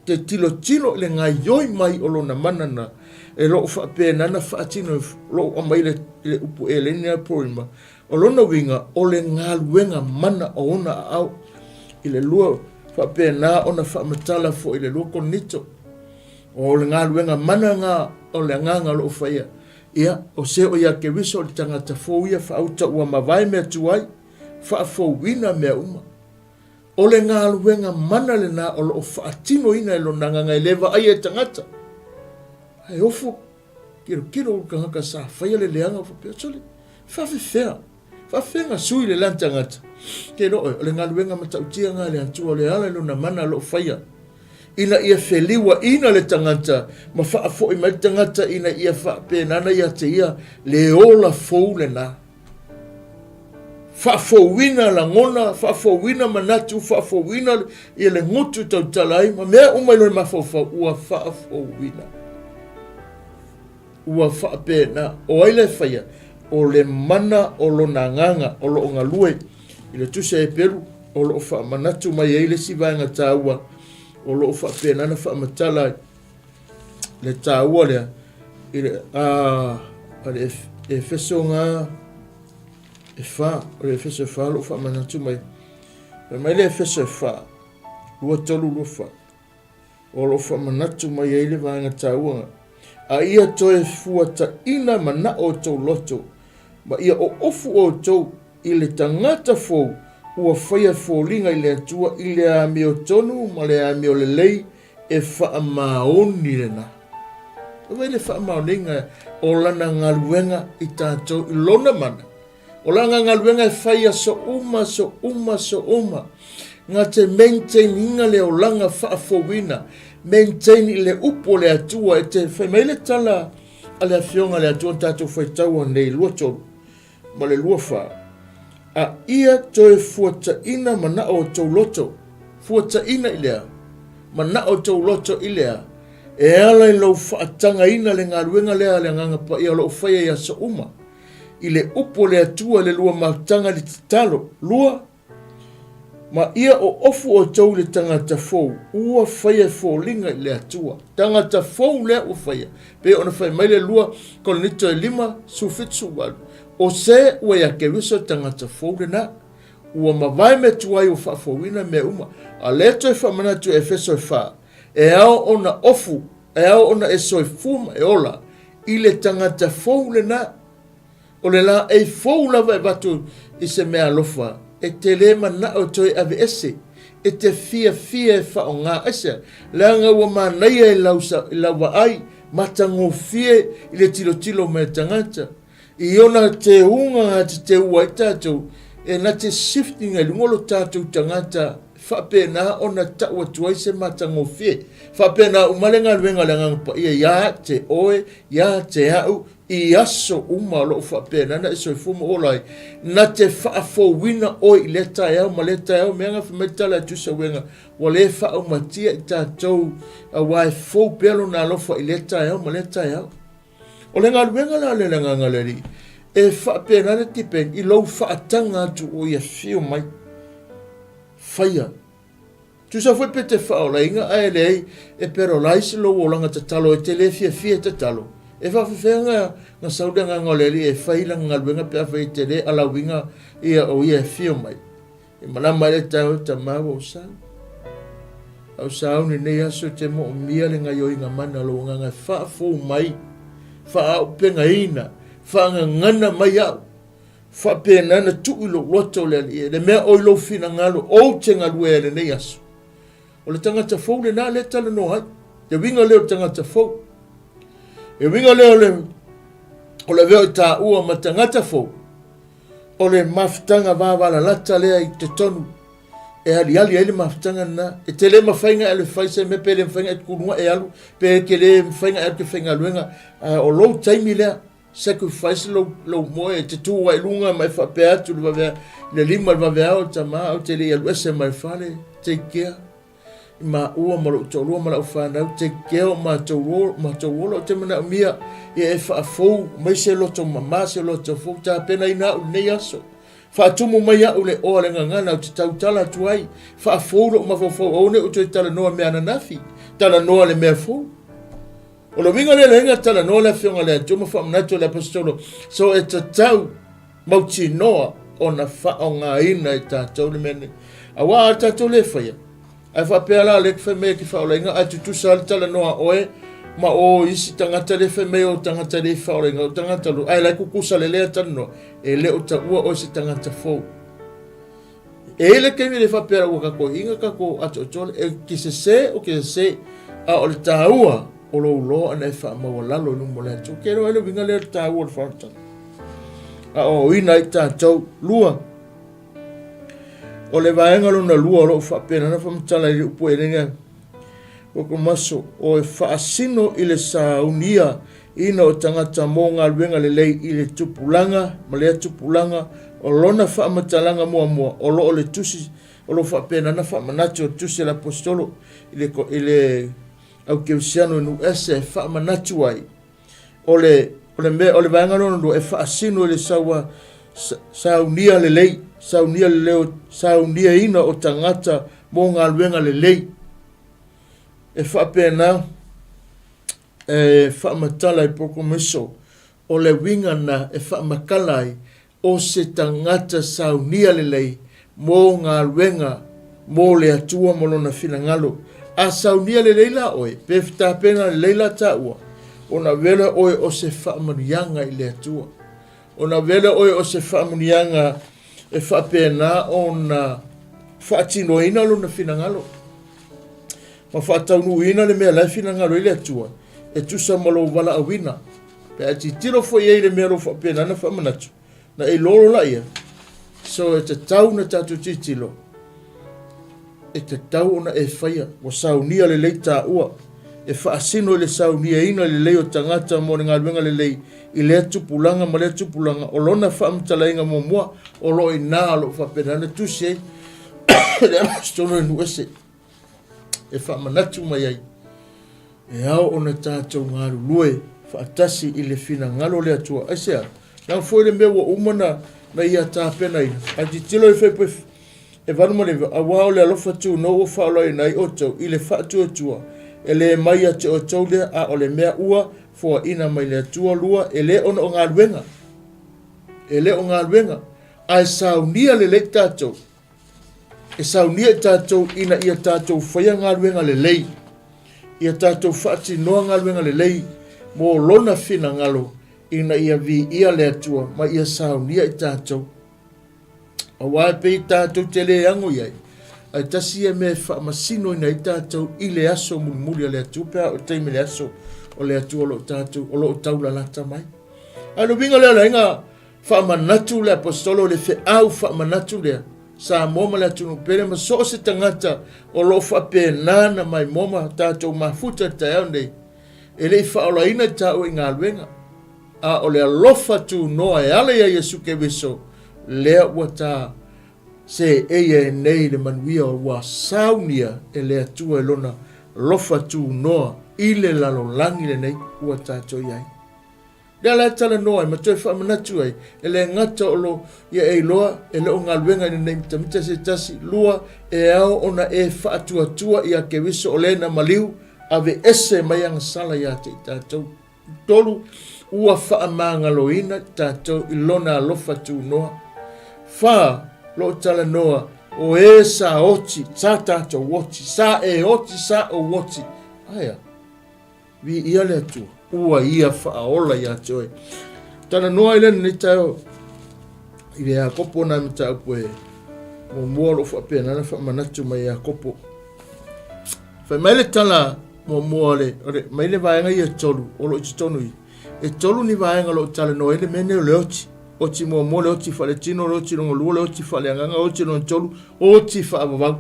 te tilotilo i le gaioi mai o lona mana na e loo faapena na faatino e loo aumai le, le upu eleni a Porima o lona uiga o le galuega mana o ona aao i le lua faapena ona faamatala foi i le lua Korinito o le galuega mana nga o le agaga o loo faia ia o se o ia Keriso o le tagata fou ia faauta ua mavae mea tuai faafouina mea uma. O le galuega mana lena o lo o faatinoina e lona agaga e le vaaia e tagata. Ae ofo, tilotilo le tagata sa faia le leaga faapea, sole, faafefea, faafefea na sui le lani tagata. Ke iloa oe, o le galuega matautia na a le Atua, o le ala i lona mana o lo o faia, ina ia feliuaina le tagata ma faafoi mai le tagata ina ia faapena ona ia te ia le ola fou lena. Faafouina lagona, faafouina manatu, faafouina ia le gutu tautala ai ma mea uma i lona mafaufau, ua faafouina. Ua faapena, o ai le faia? O le mana o lona agaga o lo o galue i le tusi a Heperu, o lo o faamanatu mai ai le isi vaega taua o lo o faapena ona faamatala ai le taua lea i le a a le Efeso ga e fa o le Efeso e fa lo faamanatu mai fai mai le Efeso e fa 2 3 2 4 o lo faamanatu mai ai le vaega taua a ia toe fuataina manao o tou loto ma ia oofu outou i le tagata fou ua faia foliga i le Atua i le amiotonu ma le amiolelei E faamaoni lena. E vai le faamaoniga o lana galuega i tatou i lona mana. O lana galuega e fai aso uma, aso uma, aso uma. Nga te maintain inga le olaga faafouina. Maintain i le upu o le Atua e te fai mai le tala a le Afioga a le Atua na tatou faitaua nei, 23. ma le 24, A ia toe fuataina manao o tou loto, fuataina i le a? Manao o tou loto i le a? E ala i lou faatagaina le galuega lea a le Agaga Paia o lo o faia i aso uma, i le upu o le Atua i le lua mafutaga i le tatalo. Lua, Ma ia oofu outou i le tagata fou, ua faia e foliga i le Atua. Tagata fou lea ua faia. Pei ona fai mai le 2 Korinito e 5, 17, 18, O se ua ia Keriso tagata fou lena, ua mavae mea tuai ua faafouina mea uma. A lea toe faamanatu e Efeso e 4, e ao ona ofu, e ao ona e soifua ma e ola i le tagata fou lena. O le laei fou lava e avatu i se mea alofa, e te le manao e toe aveese, e te fiafia e faaaoga. Aisea? Leaga ua manaia i lau, i lau vaai, matagofie i le tilotilo mai a tagata. I ona teuga na te teua ai tatou, e na te shifting ai luga o lo tatou tagata faapena ona tau atu ai se matagofie. Faapena uma le galuega a le Agaga Paia ia te oe, ia te au, I aso uma o lo o faapena na e soifua ma ola ai, na te faafouina oe i lea taeao ma lea taeao, mea na fai mai tala e tusa uega, ua le faaumatia i tatou, aua e fou pea lona alofa i lea taeao ma lea taeao. O le galuega la lea le agaga le Alii, e faapena le depend i lou faataga atu o ia afio mai, faia Tusa foi pe te faaolaina ae leai e paralyze lou olaga tatalo e te le fiafia e tatalo. E faafefea na, na sau le agaga o le Alii e fai lana galuega pe afai e te le alauina ia o ia e afio mai. E malama ai le taeao e tama ua ou sau. Au sauni nei aso te moomia le gaioiga mana o lou agaga e faafou mai, faaaupegaina, faagagana mai au. Faapena na tuu i lou loto le Alii, le mea o i lou finagalo ou te galue ai lenei aso. O le tagata fou lena lea talanoa ai. Le uiga lea o le tagata fou. E uiga lea o le o le avea o taua ma tagata fou, o le mafutaga vavalalata lea i totonu e aliali ai le mafutaga lena. E te le mafai ona e alu e fai se mea, pe le mafai ona e kuluga e alu, pe e te le mafai ona e alu e te faigaluega, ae o lou taimi lea, sacrifice lou, lou moe, e te tu ai i luga ma e faapea atu le vavea, le lima le vaveao, tama, ou te le i alu ese mai le fale, take care. I maua ma lou toalua ma lau fanau, take care o matou, matou ola, ou te manaomia ia e faafou mai se loto mama, se loto fou, tapenaina au i lenei aso. Faatumu mai au le oa le gagana ou te tautala atu ai, faafou lou mafaufau aua ne i ou toe talanoa mea ananafi, talanoa le mea fou. O le uiga lea leai na talanoa le Afioga i le Atua ma faamanatu e le Aposetolo, so e tatau mautinoa ona faaaogaina e tatou le mea nei. Aua a tatou le faia, ae faapea la lea fai mai e te faaolaina, ae tutusa le talanoa a oe ma o isi tagata lea fai mai o tagata le faaolaina, o tagata lo, ae la e tutusa le lea talanoa, e le o taua oe se tagata fou. E i ai le taimi le faapea ua tatou iga tatou atoatoa e ke sese o ke sese, a o le taua o lou loa ana e faamaualalo i luma o le Atua. Ke loa le uiga lea o le taua o le faamatalaga. A o ina ai tatou lua. O le vaega lona lua o loo faapena na faamatala i le upu e lenga Kokomaso, o e faasino i le saunia ina o tagata mo galuega lelei i le tupulaga ma lea tupulaga o lona faamatalaga muamua o lo o le tusi o lo o faapena na faamanatu o le tusi a le Aposetolo i le, i le aukerisiano i Nuuese e faamanatu ai o le, o le mea, o le vaega lona lua e faasino i le saua saunia lelei, saunia lelei, sauniaina o tagata mo galuega lelei. E faapena e faamatala i Prokomeso, o le uiga na e faamatala ai o se tagata saunia lelei mo galuega mo le Atua ma Lona finagalo. A saunia lelei la oe, pe tapena lelei la taua, ona avea lea oe o se faamanuiaga i le Atua. Ona avea lea oe o se faamanuiaga e faapena ona faatinoina Lona finagalo ma faataunuuina le mea la e finagalo ai le Atua e tusa ma lou valaauina. Pe a tilotilo foi i ai i le mea o lo o faapena ona faamanatu, na e iloa loa ia. So e tatau ona tatou tilotilo, e tatau ona e faia, ua saunia lelei taua, e faasino i le sauniaina lelei o tagata mo le galuega lelei i lea tupulaga ma lea tupulaga, o lona faamatalaina muamua o lo o i ina o lo o faapena ona tusi ai le Aposetolo i nuu ese. E faamanatu mai ai, e ao ona tatou galulue faatasi i le finagalo o le Atua. Aisea? Leaga foi le mea ua uma na, na ia tapenaina. Ae tilotilo i Filipi e 8 ma 9, aua o le alofa tunou ua faaolaina ai outou i le faatuatua, e le mai ia te outou lea, a o le mea ua foaina mai le Atua. Lua, e le ona o galuega, e le o galuega, ae saunia lelei tatou E saunia i tatou ina ia tatou faia galuega lelei, ia tatou faatinoa galuega lelei mo Lona finagalo ina ia viia le Atua ma ia saunia i tatou. Aua e pei tatou te le ago i ai, ae tasi ia mea e faamasinoina ai tatou i le aso mulimuli a le Atua, pe a o le taimi i le aso o le Atua o lo o tatou, o lo o taulalata mai. A o le uiga lea o le aiga Faamanatu le Aposetolo le feau faamanatu lea, Samoa ma le atunuu pele ma so o se tagata o lo o faapena na maimoa ma tatou mafuta i le taeao nei, e le i faaolaina i taua i galuega, a o le alofa tunoa e ala ia Iesu Keriso lea ua ta seei ai nei le manuia ua saunia e le Atua i Lona alofa tunoa i le lalolagi lenei ua tatou i ai. Lea la e talanoa ai ma toe faamanatu ai, e le gata o lo ia e iloa e le o galuega ina nei mitamita se tasi, lua, e ao ona e faatuatua ia Keriso o le na maliu aveese mai agasala ia te i tatou. Tolu, ua faamagaloina tatou i lona alofa tunoa. Fa, lo talanoa, o e sa oti, sa tatou oti, sa e oti, sa ou oti. Aia. Viia le Atua, ua ia faaola ia te oe. Talanoa ai lea lenei taeao i le Iakopo nai mataupu e muamua o lo o faapena na faamanatu mai Iakopo. Fai mai le tala Muamua o le, o le, mai le vaega ia tolu o lo o i totonu i. E tolu ni vaega o lo o talanoa ai le mea nei o le oti. Oti muamua le oti faaletino, le oti lona lua le oti faaleagaga, oti lona tolu, oti faavavau.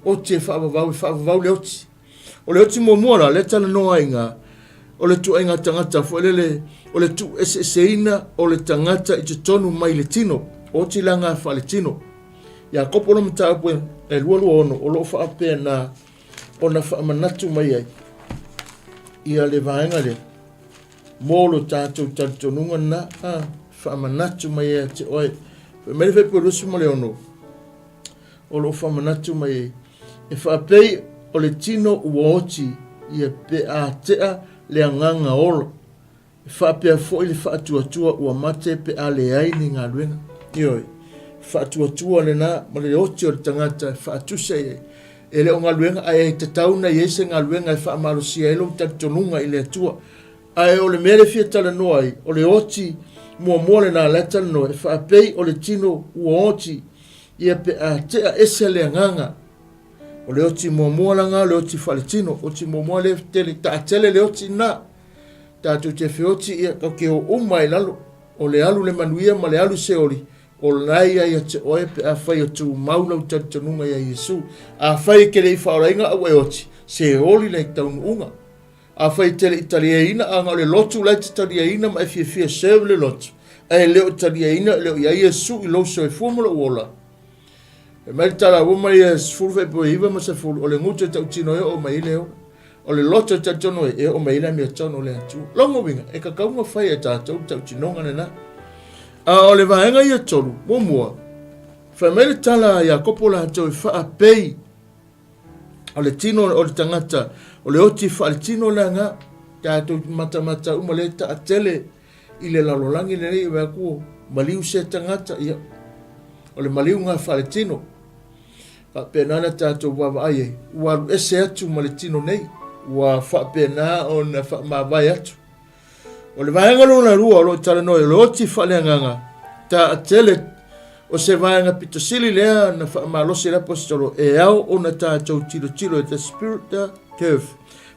Oti e faavavau, e faavavau le oti. O le oti muamua la, lea talanoa ai iga, o le tuaiga tagata foi lele, o le tuueseeseina o le tagata i totonu mai le tino, oti la nga faaletino. Iakopo le mataupu e 2:26 o lo o faapena ona faamanatu mai ai ia le vaega lea mo lo tatou talitonuga lena, a faamanatu mai ia te oe. Fai mai le Fuaiupu 26 o lo o faamanatu mai ai, e faapei o le tino ua oti ia pe a tea le agaga ola. E faapea foi le faatuatua ua mate pe a leai ni galuega. Ioe, faatuatua lena ma le oti o le tagata e faatusa i ai. E le o galuega, ae e tatau ona i ai se galuega e faamalosia ai lou talitonuga i le Atua. Ae o le mea lea e fia talanoa ai, o le oti muamua lena la e talanoa, e faapei o le tino ua oti ia pe a tea ese le agaga. O le oti muamua la nga, o le oti faaletino. Oti muamua lea tele, taatele le oti lena. Tatou te feoti ia tatou te o uma i lalo. O le alu le manuia ma le alu seoli, o la ia ia te oe pe afai o tumau lau talitonuga ia Iesu. Afai e te le i faaolaina a ua e oti, seoli lei taunuuga. Afai e te le i taliaina, a na o le lotu la e te taliaina ma e fiafia e serve le lotu, ae le o taliaina, e le o i ai Iesu i lou soifua ma lou ola, Fai mai le tala, ua mai e 10 fuaiupu e 9 ma 10, o le gutu e tautino e oo mai ai le ola. O le loto e talitonu ai, e oo mai ai le amiotonu o le Atua. Lona uiga, e tatau ona fai e tatou le tautinoga lena. A o le vaega ia tolu, muamua, fai mai le tala a Iakopo latou e faapei o le tino o le tagata, o le oti faaletino le aga, tatou matamata uma le taatele i le lalolagi lenei, e vaai atu ua maliu se tagata, ia, o le maliuga faaletino. Faapena ona tatou vaavaai ai, ua alu ese atu ma le tino nei, ua faapena ona faamavae atu. O le vaega lona lua o lo o talanoa ai, o le oti faaleagaga, taatele, o se vaega pito sili lea na faamalosi e le Aposetolo, e ao ona tatou tilotilo i the spirit curve,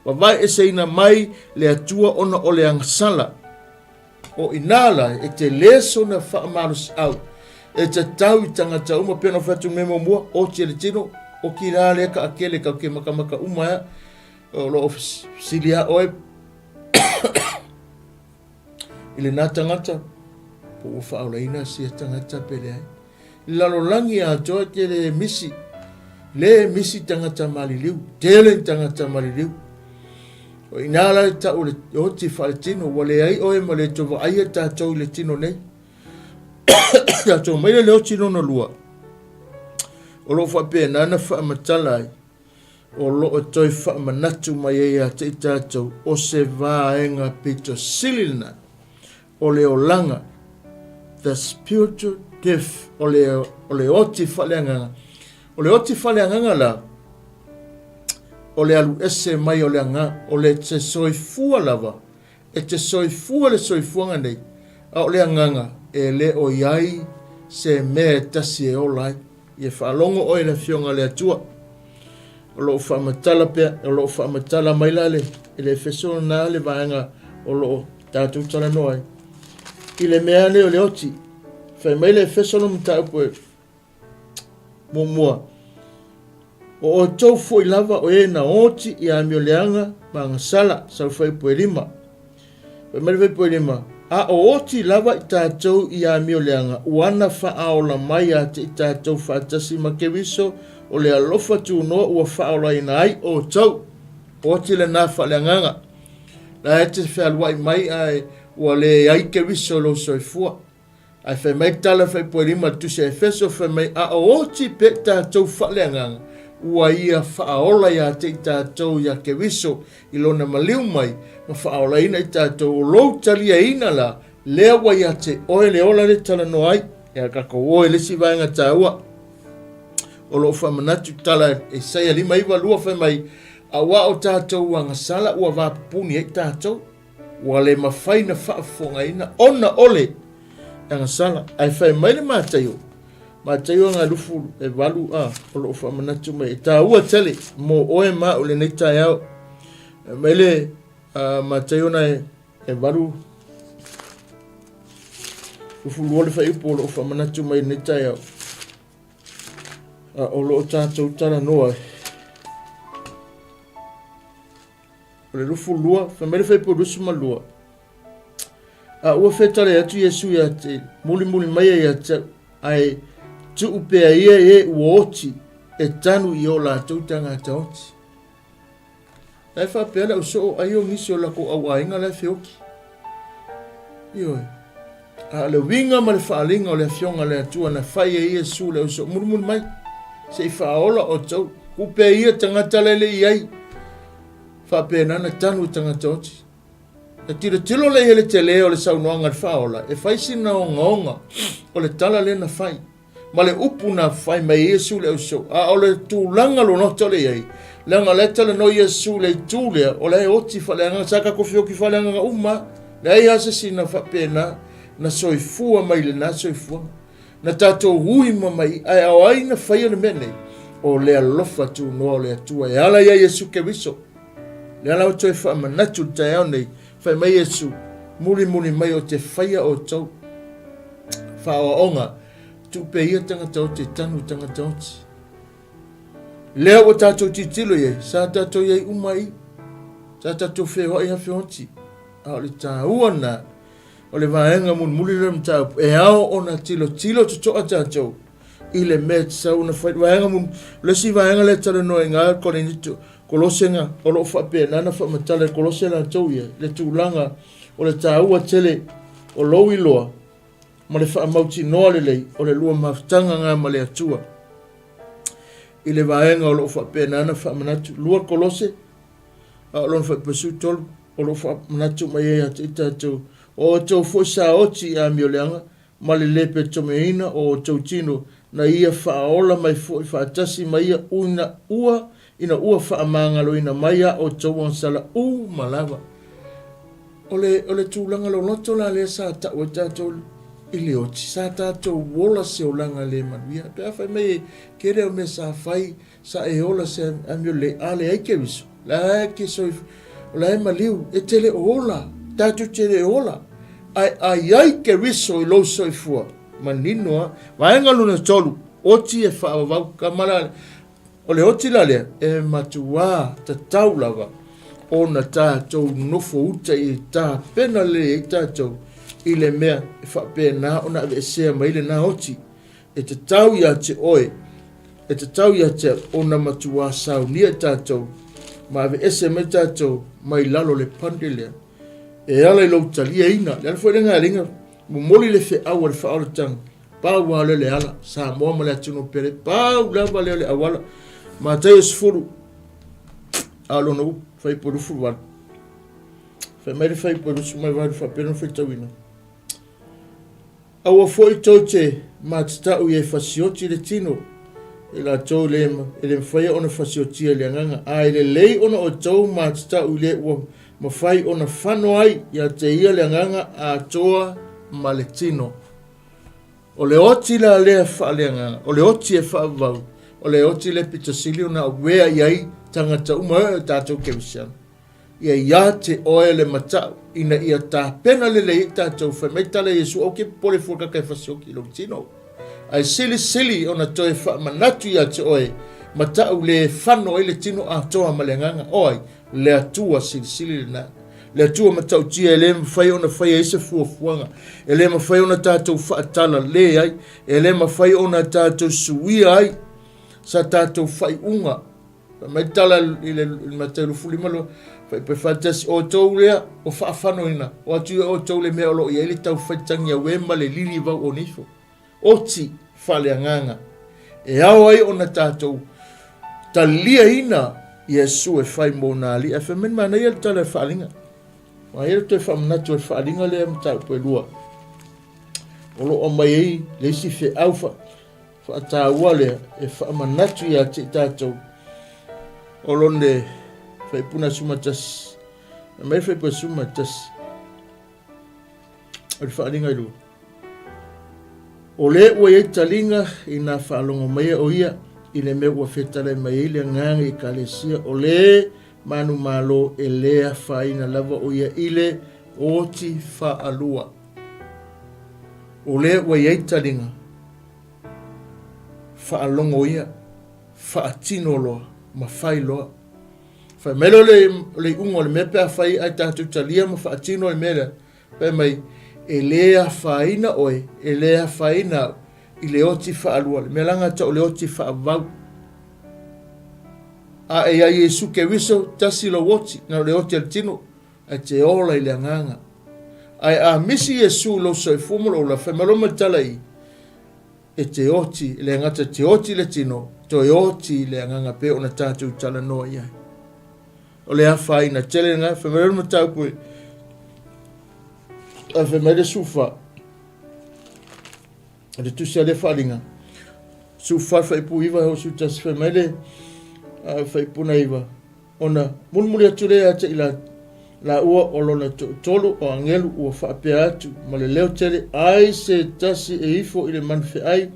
vavae eseina mai le Atua ona o le agasala. O i ina la e tele sona faamalosiau e tatau i tagata uma, pei ona fai atu i le mea muamua, oti e le tino, oki la lea taatele tatou te matamata uma ai, o lo o fesili lava oe i lena tagata, po ua faaolaina sia tagata pe leai. I le lalolagi atoa e tele misi, le misi tagata maliliu, tele ni tagata maliliu. O i ina la e tau le oti faaletino, ua leai oe ma le toe vaaia tatou i le tino nei. Tatou mai le oti lona lua, o lo o faapena na faamatala ai, o lo o toe faamanatu mai ai ia te i tatou, o se vaega pito sili lena, o le olaga, the spiritual death, o le, o le oti faaleagaga. O le oti faaleagaga la, o le alu ese mai o le aga, o le te soifua lava, e te soifua le soifuaga nei, a o le agaga e le o i ai se mea e tasi e ola ai. Ia faalogo oe i le Afioga a le Atua. O lo o faamatala pea, o lo o faamatala mai la le, i le Efeso na le vaega o lo o tatou talanoa ai. I le mea nei o le oti, fai mai le Efeso le mataupu e muamua, O outou foi lava o e na oti i amioleaga ma agasala, sau fuaiupu e lima. Fai mai le fuaiupu e lima, A o oti lava i tatou i amioleaga, ua na faaola mai ia te i tatou faatasi ma Keriso, o le alofa tunoa ua faaolaina ai outou. Oti lena faaleagaga. La e te fealuai mai ae ua leai Keriso i lou soifua. Ae fai mai le tala fuaiupu e 5 i le tusi a Efeso, fai mai, A o oti pea i tatou faaleagaga, ua ia faaola ia te i tatou iā Keriso i lona maliu mai ma faaolaina i tatou, o lou taliaina la, lea ua ia te oe le ola lea talanoa ai. Ia tatou o i le isi vaega taua o lo o faamanatu i tala Isaia 592 fai mai, Aua o tatou agasala ua vapupuni ai tatou. Ua le mafai na faafofogaina ona o le agasala. Ae fai mai le Mataio, Mataio aga 28 a o loo faamanatu mai e taua tele mo oe ma au lenei taeao. Mai le Mataio na e 8 22 le fuaiupu o loo faamanatu mai lenei taeao. A o loo tatou talanoa o le 22, fai mai le fuaiupu 22. A ua fetale atu Iesu ia te mulimuli mai ia te au, ae tuu pea ia e ua oti e tanu i o latou tagata oti. La e faapea le au soo ai o nisi o lakou au aiga la e feoki. Ioe. A o le uiga ma le faaaliga o le Afioga a le Atua na fai ai Iesu le au soo mulimuli mai, se i faaola outou. Tuu pea ia tagata la e le i ai. Faapena na tanu i tagata oti. E tilotilo lea i le tele o le saunoaga a le Faaola e fai sina ogaoga o le tala lea na fai, ma le upu na fai mai ai Iesu i le ausoo. A o le tulaga loloto lea i ai, leaga o la e talanoa Iesu i le itu lea, o la e oti faaleagaga, sa tatou feoti faaleagaga uma lava. Leai lava se isi na faapena na soifua mai i lena soifuaga. Na tatou ui ma mai, ae o ai na faia le mea nei? O le alofa tunoa o le Atua e ala ia Iesu Keriso. Lea la ua toe faamanatu i le taeao nei, fai mai Iesu, Mulimuli mai o te faia outou faaoaoga, tuu pea ia tagata oti e tanu i tagata oti. Lea ua tatou tilotilo i ai, sa tatou i ai uma i, sa tatou feoai afe oti, a o le taua lena, o le vaega mulimuli lea o le mataupu, e ao ona tilotilo totoa tatou i le mea e tatau ona fai. Vaega mulimuli, o le isi vaega lea e talanoa i ina Korinito, Kolosega, o lo o faapena ona faamatala e Kolose latou ia, le tulaga o le taua tele o lou iloa ma le faamautinoa lelei o le lua mafutaga na ma le Atua. I le vaega o lo o faapena ona faamanatu, 2 Kolose, a o lona fuaiupu 13, o lo o faamanatu mai ai ia te i tatou, o outou foi sa oti i amioleaga ma le lē petomeina o outou tino, na ia faaola mai foi faatasi ma ia ina ua ina ua faamagaloina mai a outou agasala uma lava. O le, o le tulaga loloto la lea sa tau ai tatou i le oti, sa tatou ola se olaga le manuia. Pe a fai mai e tele au mea sa fai, Sa e ola se amio le a leai Keriso, la e ke soif, o la e maliu, e te le o ola, tatou te le ola, ae a i ai Keriso i lou soifua, manino a. Vaega lona tolu, oti e faavavau, ka mala, o le oti la lea, e matuā tatau lava ona tatou nofo uta i tapena lelei ai tatou i le mea e faapena ona aveesea mai lena oti. E tatau ia te oe, e tatau ia te au ona matuā saunia i tatou ma aveese mai tatou mai lalo o le pande lea e ala i lou taliaina. Le ala foi lea galinga momoli le feau a le faaolataga, pau lava lea o le ala, Samoa ma le atunuu pele, pau lava lea o le auala. Mataio 10, a o lona upu, fuaiupu 28. Fai mai le fuaiupu 28 faapea ona faitauina. Aua foi tou te matatau ia e fasioti le tino, e latou le, e le mafaia ona fasiotia i le agaga, a e lelei ona outou matatau i le ua mafai ona fano ai ia te ia le agaga atoa ma le tino. O le oti la lea faaleagaga, o le oti e faavavau, o le oti lea pito sili ona awea i ai tagata uma e o tatou kerisiano. Ia ia te oe le matau, ina ia tapena lelei ai tatou. Fai mai tala Iesu, Aua ke popole fua kaka e fasioki i lou tino. Ae silisili ona toe faamanatu ia te oe, matau le fano ai le tino atoa ma le agaga. O ai? Le Atua silisili lena. Le Atua matautia e le mafai ona fai ai se fuafuaga, e le mafai ona tatou faatala le ai, e le mafai ona tatou suia ai sa tatou faaiuga. Fai mai le tala i le Mataio 25 lo, fai pe faatasi outou lea o faafanoina, o atu ia outou le mea o lo o i ai le taufaitagi auē ma le lili vau o nifo. Oti faaleagaga. E ao ai ona tatou taliaina Iesu e fai mo nā alii. Ae fai mai le manaia le tala e faaaliga. Manaia le toe faamanatu o le faaaliga lea mataupu e lua. O lo o aumai ai le isi feau fa Faataua lea e faamanatu ia te i tatou o lone faipuna sumatasi. E mai faipuna sumatasi. O le faaaliga i lua. O le ua i ai taliga inā faalogo mai o ia i le mea ua fetalai mai ai le Agaga i Ekalesia, o le manumalo e lē afaina lava o ia i le oti faalua. O le ua i ai taliga, faalogo ia, faatino loa ma fai loa. Fai mai lea o le iuga o le mea pe afai ae tatou talia ma faatino le mea lea, Fai mai, e lē afaina oe, e lē afaina au i le oti faalua, le mea laga tau o le oti faavavau. A e ia Iesu Keriso, tasi lou oti, na o le oti a le tino, ae te ola i le agaga. Ae a misi Iesu i lou soifua ma lou ola, fai mai loa ma le tala i, e te oti, e le gata te oti i le tino, toe oti i le agaga pei ona tatou talanoa i ai. O le afaina tele lena, fai mai le mataupu e fai mai le sufa, o le tusi a le faaaliga, sufa faaipu iva e osu tasi, fai mai le faaipu na iva, ona mulimuli atu lea ia te i laua o lona toatolu o agelu ua faapea atu ma le leo tele, ai se tasi e ifo i le manufeai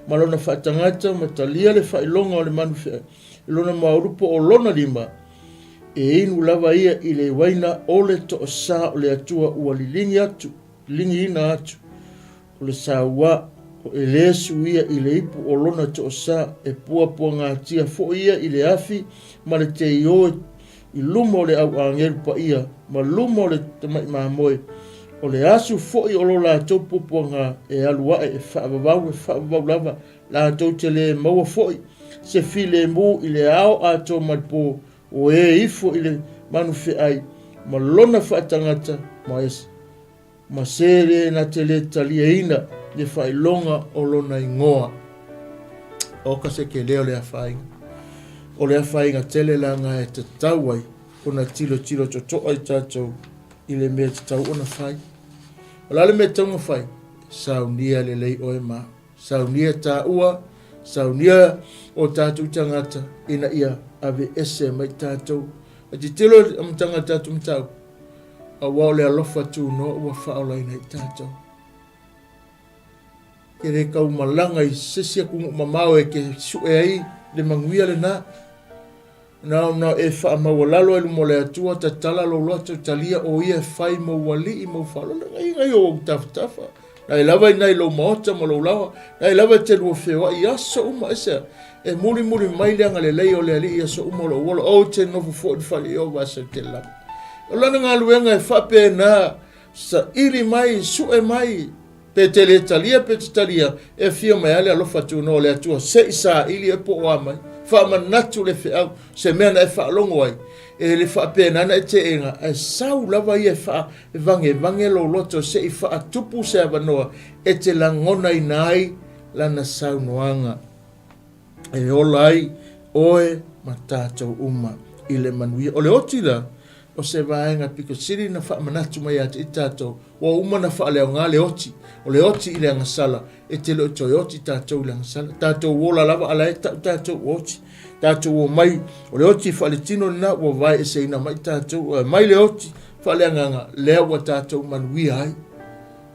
ma lona faatagata ma talia le faailoga o le manufeai i lona maulu po o lona lima, e inu lava ia i le uaina o le toasā o le Atua ua liligi atu, liligiina atu, o le sauā, o e lē suia i le ipu o lona toasā, e puapuagatia foi ia i le afi ma le teiō i luma o le au āgelu paia ma luma o le tamai mamoe, o le asu foi o lo latou puapuaga e alu ae e faavavau, e faavavau lava, Latou te le maua foi se filemu i le ao atoa ma le po o e ifo i le manufeai ma lona faatagata ma ma se le na te le taliaina le faailoga o lona igoa. O ka se ke leo le afainga. O le afainga tele laga e tatau ai ona tilotilo totoa i tatou i le mea tatau ona fai. O le a le mea tatau ona fai? Saunia lelei oe ma au. Saunia tāua, saunia o tātou tagata ina ia aveese mai tātou. E titilo i le amataga o tātou mataupu, aua o le alofa tunoa ua faaolaina i tātou. Ke le tau malaga i se isi atunuu mamao e te sue ai le manuia lena. Na ona e faamaualalo ai luma o le Atua, tatala lou loto, talia o Ia e fai mou alii mou faaaloalo. Nai nai o ou tafatafa, nai lava i nai lou maota ma lou laoa, nai lava e te lua feoai i aso uma, aisea? E mulimuli mai le agalelei o le Alii i aso uma o lou ola, ou te nofo foi i le fale Ieova aso tele lava. O lana galuega e faapena, saili mai, sue mai, Pe te le talia pe te talia, e afio mai lava le alofa tunoa o le Atua se i saili e po o a mai. Faamanatu le feau, se mea na e faalogo ai, e le faapena na e teena, ae sau lava ia e faavangevange lou loto se i faatupu se avanoa e te lagonaina ai lana saunoaga. E ola ai oe ma tatou uma i le manuia. O le oti la, o se vaega pito sili na faamanatu mai ia te i tatou, ua uma na faaleaoga le oti. O le oti i le agasala, e te le o toe oti tatou i le agasala. Tatou ola lava a la e tau tatou ua oti. Tatou omai, o le oti faaletino lena ua vaeeseina mai tatou, mai le oti faaleagaga, lea ua tatou manuia ai,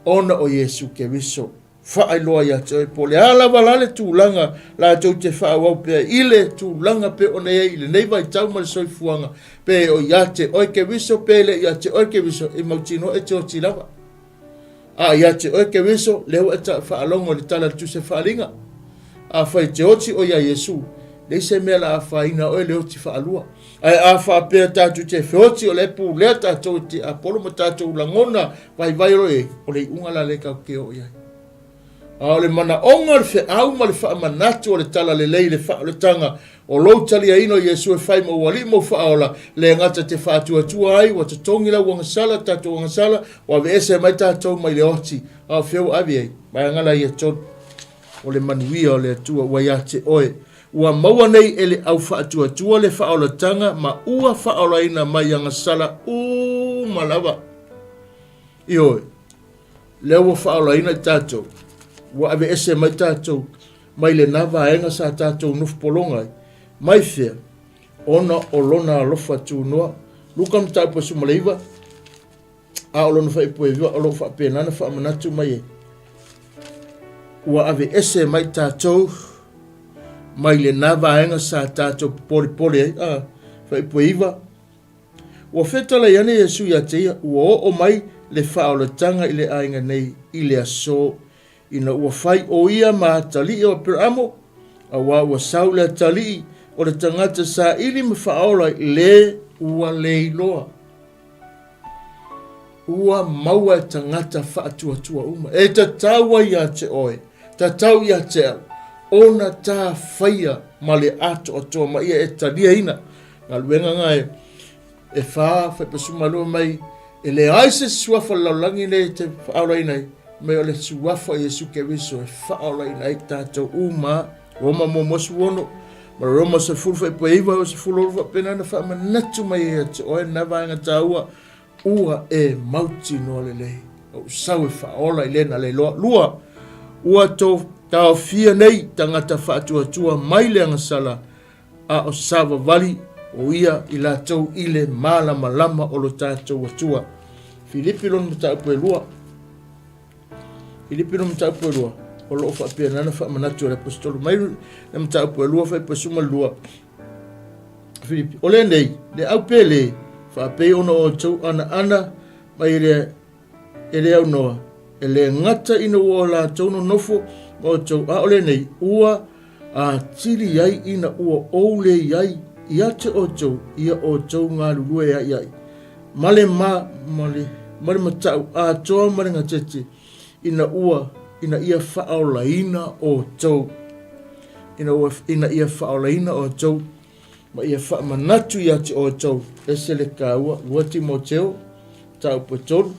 ona o Iesu Keriso. Faailoa ia te oe po o le a lava la le tulaga latou te faaauau pea i le tulaga pei ona i ai i lenei vaitau ma le soifuaga, pe o ia te oe Keriso, pe le ia te oe Keriso, e mautinoa e te oti lava. A ia te oe Keriso, lea ua e faalogo i le tala a le Tusi Faaaliga. Afai e te oti o ia Iesu, leai se mea la afaina oe le oti faalua. Ae a faapea tatou te feoti o le pulea tatou e te Apolo ma tatou lagona vaivai o e, o le iuga la lea tatou te oo i ai. A o le manaoga o le feau ma le faamanatu o le talalelei i le faaolataga o lou taliaina o Iesu e fai ma ou alii ma ou faaola, le gata te faatuatua ai, ua totogi lau agasala, tatou agasala, ua aveese mai tatou mai le oti, a o fea ua ave ai? Vaega la ia tonu o le manuia o le Atua ua ia te oe. Ua maua nei e le au faatuatua le faaolataga ma ua faaolaina mai agasala uma lava. Ioe, lea ua faaolaina i tatou, ua aveese mai tatou mai lena vaega sa tatou nofo pologa ai. Mai fea? Ona o lona alofa tunoa. Luka mataupu 19, a o lona faaipu e o lo o faapena na faamanatu mai ai. Ua aveese mai tatou mai lena vaega sa tatou polepole ai. A, fuaiupu e 9. Ua fetalai ane Iesu ia te ia, ua oo mai le faaolataga i le aiga nei i le aso, ina ua fai o ia ma atalii o Aperamo, auā ua sau le atalii o le tagata saili ma faaola i le ua le iloa. Ua maua e tagata faatuatua uma. E tatau ai ia te oe, tatau ia te au, ona tā faia ma le atoatoa ma ia e taliaina. Galuega na e, e whā, whai mai, e leai se suafa le lalolagi nei te whaaolaina ai, mai o le suafa o Iesu Keriso e whaaolaina ai tātou uma. Roma muamua 16, ma Roma 19 16 faapena na faamanatu mai ai ia te oe na vaega taua ua e mautinoa lelei. Ou sau e faaola i lena le iloa. Lua, ua to taofia nei tagata faatuatua mai le agasala a o savavali o ia i latou i le malamalama o lo tatou Atua. Filipi lona mataupu e lua. Filipi lona mataupu e lua, o lo o faapena na faamanatu e le Aposetolo mai le mataupu e lua 52. Filipi, o lenei, le au pele, faapei ona outou anaana mai le e le aunoa, e le gata ina ua o latou nonofo ma outou, a o lenei, ua atili ai ina ua ou le i ai ia te outou ia outou galulue aiai, ma le ma, ma le, ma le matau atoa ma le gatete, ina ua, ina ia faaolaina outou, ina ua, ina ia faaolaina outou, ma ia faamanatu ia te outou, ese le kāua, 2 Timoteo, mataupu e 3,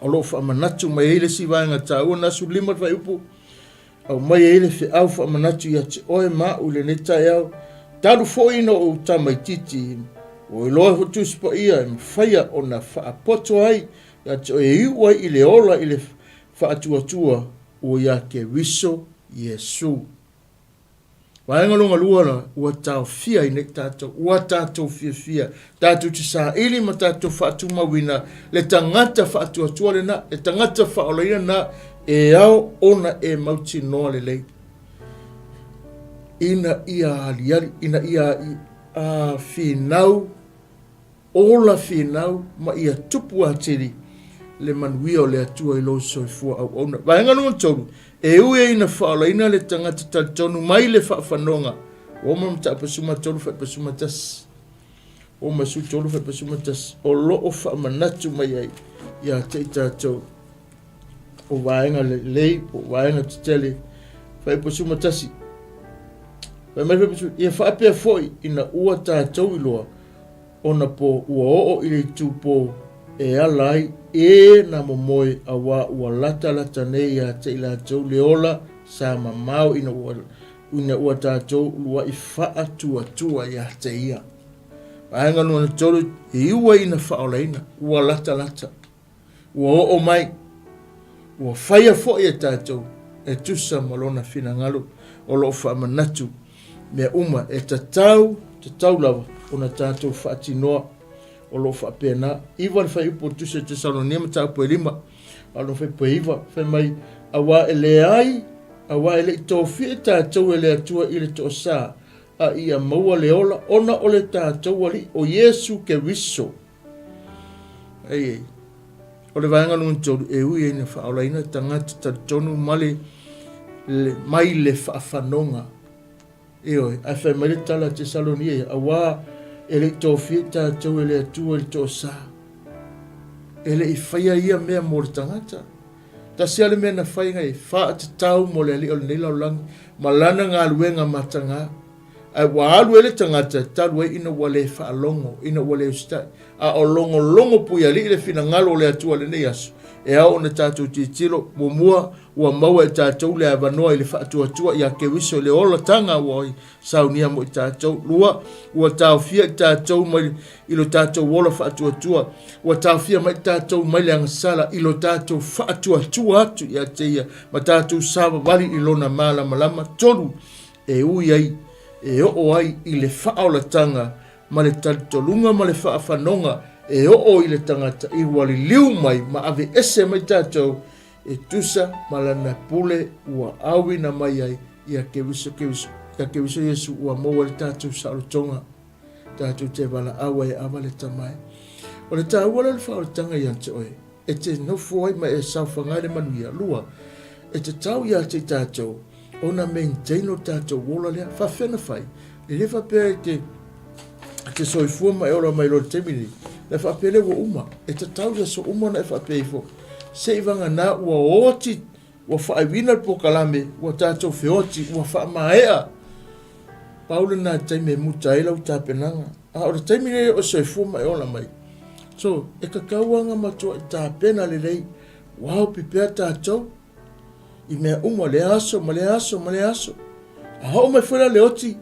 o lo o faamanatu mai ai le isi vaega taua na asu lima le fuaiupu, aumai ai le feau faamanatu ia te oe ma au i lenei taeao, talu foi ina ou tamaitiiti, ua iloa foi Tusi Paia e mafaia ona faapoto ai ia te oe e iu ai i le ola i le faatuatua ua ia Keriso Iesu. Vaega lona lua la, ua taofia ai nei tatou, ua tatou fiafia, tatou te saili ma tatou faatumauina le tagata faatuatua lena, le tagata faaolaina lena e ao ona e mautinoa lelei. Ina ia aliali, ina ia finau Ola finau ma ia tupu atili le manuia o le Atua i lou soifua auauna. Vaega lona tolu, e ui ai ina faaolaina le tagata talitonu mai le faafanoga. Roma mataupu 13 fuaiupu 11. Roma 13 fuaiupu 11. O lo o faamanatu mai ai ia te i tatou o vaega lelei po o vaega tetele fuaiupu 11. Fai mai fuaiupu ia faapea foi ina ua tatou iloa ona po ua oo i le itupo e ala ai e na momoe auā ua latalata nei ia te i latou le ola sa mamao ina ua ina ua tatou uluaʻi faatuatua ia te ia. Vaega lona tolu, e iu ai ina faaolaina, ua latalata. Ua oo mai, ua faia foi e tatou e tusa ma lona finagalo o lo o faamanatu mea uma e tatau, tatau lava ona tatou faatinoa o lo o faapena. Iva le fuaiupu o le Tusi a Tesalonia mataupu e lima, a o lona fuaiupu e iva, fai mai, Auā e leai, auā e le i tofia i tatou e le Atua i le toasā, a ia maua le ola ona o le tatou Alii o Iesu Keriso. Ei, ei. O le vaega lona tolu, e ui ai ina faaolaina tagata talitonu ma le, le, mai le faafanoga. Ioe, ae fai mai le tala a Tesalonia ia, auā e le i tofia i tatou e le Atua i le toasā. E le i faia ia mea mo le tagata. Tasi lava le mea na fai ngai, faatatau mo le alii o lenei lalolagi ma lana galuega matagā. Ae ua alu ai le tagata talu ai ina ua le faalogo, ina ua le usitai. A o logologo puialii le finagalo o le Atua i lenei aso, e ao ona tatou tilotilo, muamua, ua maua e tatou le avanoa i le faatuatua ia Keriso i le olataga ua saunia mo i tatou. Lua, ua taofia i tatou mai i lo tatou ola faatuatua, ua taofia mai tatou mai le agasala i lo tatou faatuatua atu ia te ia ma tatou savavali i lona malamalama. Tolu, e ui ai, e oo ai i le faaolataga ma le talitoluga ma le faafanoga e oo i le tagata i ua liliu mai ma aveese mai tatou E tusa ma lana pule ua auina mai ai ia Keriso Keriso ia Keriso Iesu ua maua le tatou saolotoga tatou te valaau ai e ava le Tama e. O le taua lea o le faaolataga ia te oe e te nofo ai ma e saofaga ai le manuia. 2, e tatau ia te i tatou ona maintain lo tatou ola lea. Faafefea ona fai? E le faapea e te e te soifua ma e ola mai loa i le taimi lenei, ona e faapea lea ua uma. E tatau i aso uma ona e faapea ifo, se i vagana ua oti, ua faaiuina le polokalame, ua tatou feoti, ua faamaea. Pau lena i le taimi e muta ai lau tapenaga. A o le taimi lenei o e soifua ma e ola mai. So, e tatau lava ona matuai tapena lelei, ua opi pea tatou i mea uma, lea aso ma lea aso ma lea aso. A oo mai foi la le oti,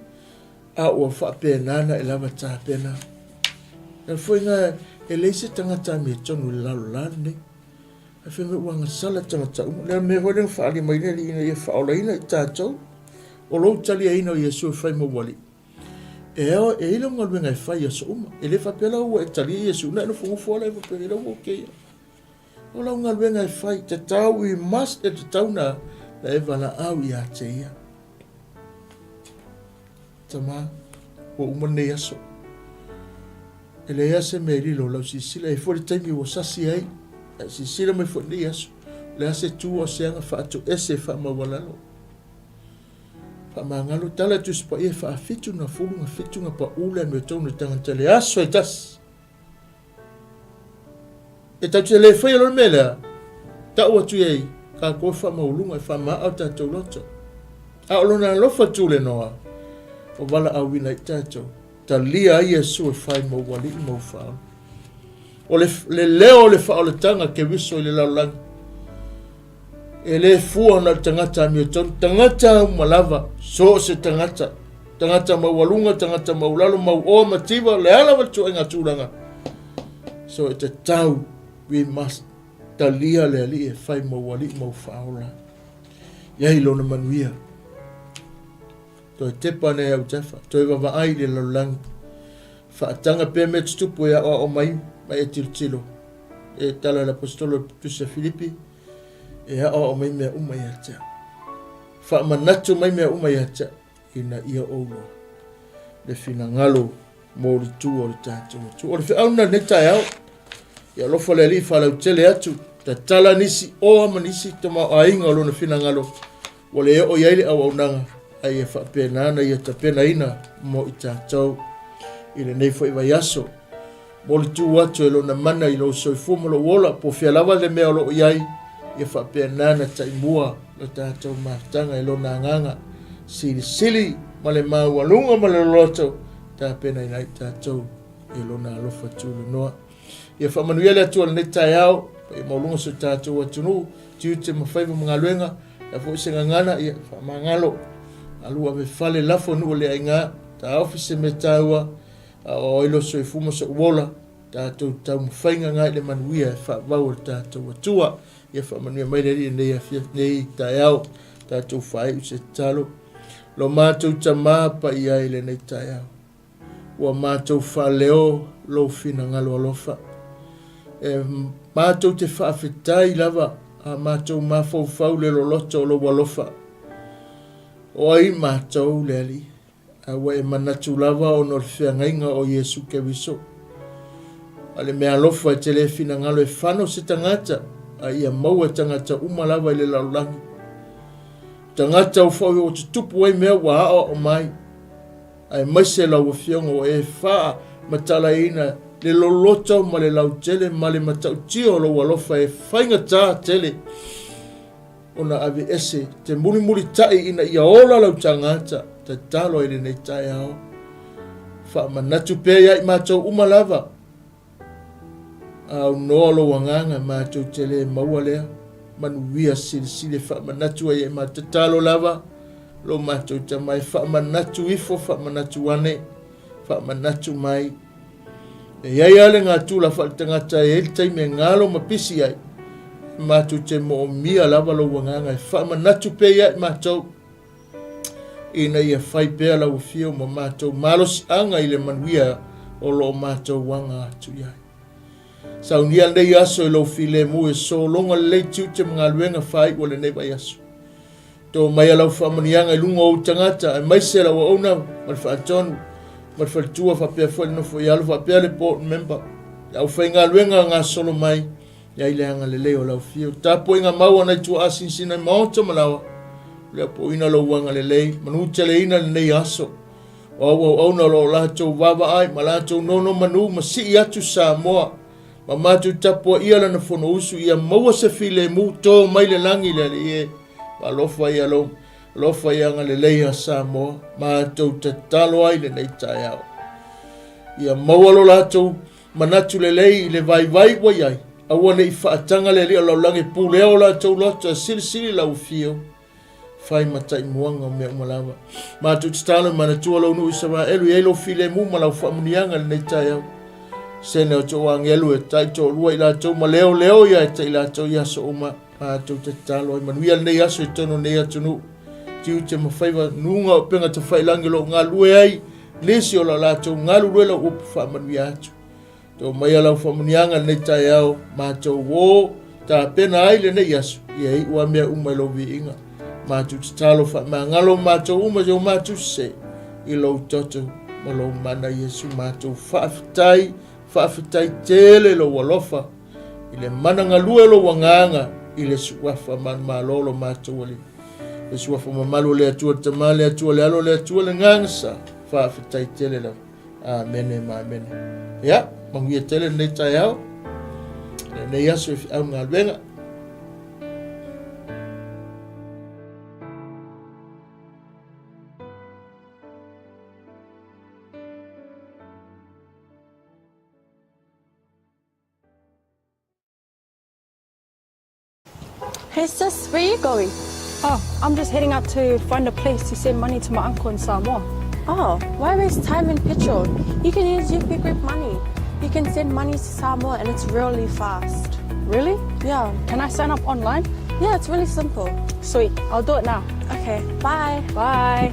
a ua faapena ona e lava tapena. O le foi na e leai se tagata amiotonu i le lalolagi lenei. Ae fai mai ua agasala tagata uma. Le mea foi lea na faaali mai le Alii ina ia faaolaina i tatou. O lou taliaina o Iesu e fai ma ou Alii. E ao, e i ai lau galuega e fai i aso uma. E le faapea la ua e talia Iesu, na e nofonofo lava la e faapea, la ua okay lava. O lau galuega e fai, tatau, we must, e tatau na, na e valaau ia te ia. Tama, ua uma lenei aso. E leai lava se mea e lilo o lau silasila, e i ai foi le taimi ua sasi ai, ae silasila mai foi i lenei aso, o le a se tu a o se aga faatoese e faamaualalo. Faamagalo tala Tusi Paia e faafitu na fulu na fitu na pau le amiotonu i le tagata i le aso e tasi. E tatou te le faia loa le mea lea, tau atu i ai, tatou e faamaualuga, e faama'a o tatou loto. A o lona alofa tulenoa, ua valaauina ai tatou, talia ai Iesu e fai ma ou Alii ma ou Faaola. O le, le leo o le faaolataga Keriso i le lalolagi, E le fua na o le tagata amiotonu, tagata uma lava, so o se tagata, tagata maualuga, tagata maualalo, mauoa, mativa, le a lava le ituaiga tulaga. So e tatau, we must talia le Alii e fai ma ou Alii ma ou Faaola. I ai lona manuia. Toe tepa nei au Jaffa, toe vavaai i le lalolagi. Faataga pea mea tutupu e aoao mai ma e tilotilo. E tala le Aposetolo i le Tusi a Filipi, E aoao mai mea uma ia te au. Faamanatu mai mea uma ia te au, ina ia ou loa le finagalo molitu o le tatou Atua. O le feau lena i lenei taeao, ia alofa le Alii faalautele atu, tatala nisi oa ma nisi tamaoaiga o lona finagalo, ua le oo i ai le auaunaga, a ia faapena ona ia tapenaina mo i tatou i lenei foi vaiaso. Molitu atu e lona mana i lou soifua ma lou ola, po o fea lava le mea o lo o i ai, ia faapena ona taimua lo tatou mafutaga i lona agaga silisili ma le maualuga ma le loloto, tapenaina ai tatou i lona alofa tulanoa. Ia faamanuia le Atua i lenei taeao, paia maualuga si o tatou atunuu, tiute ma faiva ma galuega, le a foi se gagana, ia faamagalo. Alu ave fale lafo nuu le aiga, taofi se mea taua, A o ai lo soifua ma so'u ola, tatou taumafaiga ga i le manuia e faavau e le tatou Atua. Ia faamanuia mai le Alii i lenei afiafi, lenei taeao, tatou faaiu se tatalo. Lo matou Tama paia i lenei taeao. Ua matou faaleo lou finagalo alofa. E matou te faafetai lava a matou mafaufau le loloto o lou alofa. O ai matou le Alii? A ua e manatu lava ona o le feagaiga o Iesu Keriso. A le mea alofa e te le finagalo e fano se tagata, a ia maua e tagata uma lava i le lalolagi. Tagata ua foi ua tutupu ai mea ua aoao mai, aemaise lau Afioga ua e faamatalaina le loloto ma le lautele ma le matautia o lou alofa e faigata tele. Ona aveese te mulimulitai ina ia ola lau tagata, tatalo ai lenei taeao. Faamanatu pea ia i matou uma lava, a aunoa lou agaga matou te le maua lea manuia silisili e faamanatu ai ia i matou. Tatalo lava lo matou Tama e faamanatu ifo, faamanatu ane, faamanatu mai. E i ai lava le gatula faaletagata e i ai le taimi e galo ma pisi ai, matou te moomia lava lou agaga e faamanatu pea ia i matou, ina ia fai pea lau afio ma matou malosiaga i le manuia o lo o matou aga atu i ai. Saunia lenei aso i lou filemu e sologa lelei tiute ma galuega faaiu o lenei vaiaso. Tō mai lau faamanuiaga i luga o ou tagata, aemaise lau auauna ma le faatonu ma le faletua faapea foi le nofo i alo faapea le board member, le aufaigaluega gasolo mai, i ai le agalelei o lau afio. Tapuaiga mau a nai tuaa sinasina i maota ma laoa, o le apoina lou agalelei, manuteleina lenei aso. O au auauna o lo o latou vaavaai ma latou nonomanu ma sii atu Samoa ma matou tapuaia lana Fonousu ia maua se filemu tō mai le lagi le Alii e. Alofa ia lou alofa ia agalelei a Samoa, matou tatalo ai lenei taeao. Ia maua lo latou manatu lelei i le vaivai ua i ai, aua ne i faataga le Alii o lalolagi e pulea o latou loto e silisili lau afio. Fai ma taimuaga o mea uma lava. Matou tatalo e manatua lou nuu Isaraelu i ai lou filemu ma lau faamuniaga i lenei taeao. Sene o tou agelu e tai toalua i latou ma leoleo ia e tai latou i aso uma. Matou tatalo ai manuia lenei aso i totonu o lenei atunuu. Tiute ma faiva nuga o upega tafailangi o lo o galulue ai nisi o la latou galulue lau upu faamanuia atu. Tō mai a lau faamanuiaga lenei taeao, matou ō tapena ai lenei aso, ia iu a mea uma i lou viiga. Matou tatalo faamagalo matou uma i o matou sese, i lou toto ma lou mana Iesu matou faafetai, faafetai tele lou alofa, i le mana galue o lou agaga, i le suafa manumalo lo matou Alii. Le suafa mamalu o le Atua le Tama, le Atua le Alo, le Atua le Agaga Sa, faafetai tele lava. Amene ma amene. Ia, manuia tele lenei taeao, lenei aso i feau galuega. Hey sis, where are you going? Oh, I'm just heading out to find a place to send money to my uncle in Samoa. Oh, why waste time and petrol? You can use UP Group Money. You can send money to Samoa and it's really fast. Really? Yeah. Can I sign up online? Yeah, it's really simple. Sweet, I'll do it now. Okay, bye. Bye.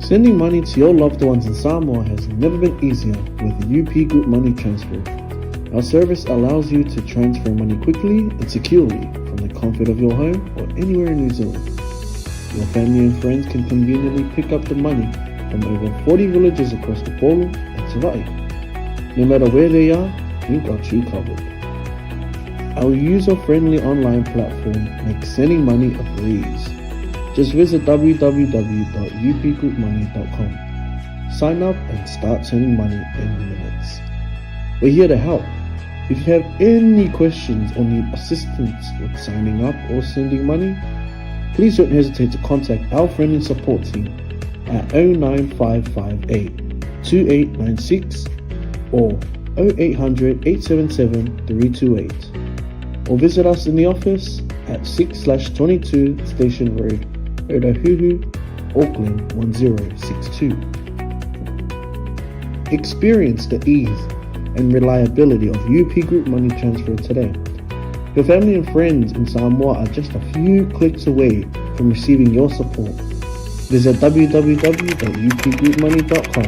Sending money to your loved ones in Samoa has never been easier with UP Group Money Transfer. Our service allows you to transfer money quickly and securely from the comfort of your home or anywhere in New Zealand. Your family and friends can conveniently pick up the money from over 40 villages across the Polo and Savai'i. No matter where they are, we've got you covered. Our user-friendly online platform makes sending money a breeze. Just visit www.upgroupmoney.com. Sign up and start sending money in minutes. We're here to help. If you have any questions or need assistance with signing up or sending money, please don't hesitate to contact our friendly support team at 09558 2896 or 0800 877 328 or visit us in the office at 6 22 Station Road, Otahuhu, Auckland 1062. Experience the ease and reliability of UP Group Money Transfer today. Your family and friends in Samoa are just a few clicks away from receiving your support. Visit www.upgroupmoney.com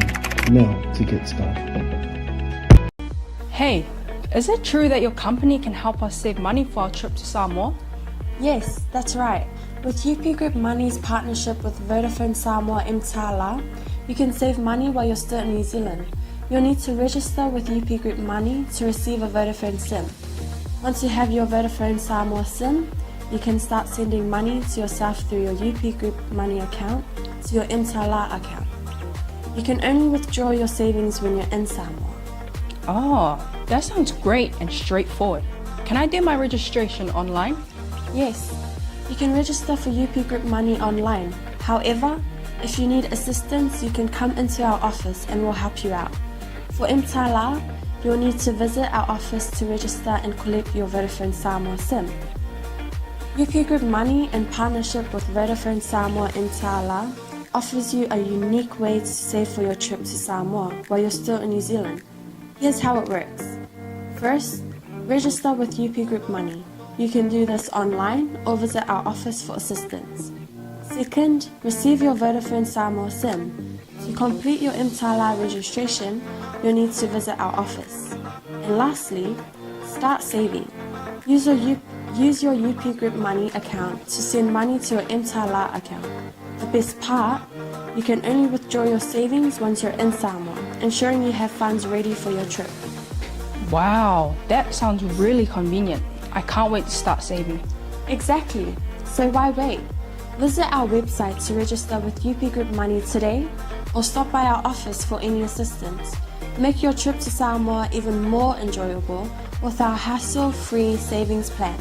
now to get started. Hey, is it true that your company can help us save money for our trip to Samoa? Yes, that's right. With UP Group Money's partnership with Vodafone Samoa Mtala, you can save money while you're still in New Zealand. You'll need to register with UP Group Money to receive a Vodafone SIM. Once you have your Vodafone Samoa SIM, you can start sending money to yourself through your UP Group Money account to your Mtala account. You can only withdraw your savings when you're in Samoa. Oh, that sounds great and straightforward. Can I do my registration online? Yes, you can register for UP Group Money online. However, if you need assistance, you can come into our office and we'll help you out. For Mtala, you'll need to visit our office to register and collect your Vodafone Samoa SIM. UP Group Money, in partnership with Vodafone Samoa Mtala, offers you a unique way to save for your trip to Samoa while you're still in New Zealand. Here's how it works. First, register with UP Group Money. You can do this online or visit our office for assistance. Second, receive your Vodafone Samoa SIM. To complete your Mtala registration, you'll need to visit our office. And lastly, Start saving. Use your, U- use your UP Group Money account to send money to your Mtala account. The best part, you can only withdraw your savings once you're in Samoa, ensuring you have funds ready for your trip. Wow, that sounds really convenient. I can't wait to start saving. Exactly. So why wait? Visit our website to register with UP Group Money today or stop by our office for any assistance. Make your trip to Samoa even more enjoyable with our hassle-free savings plan.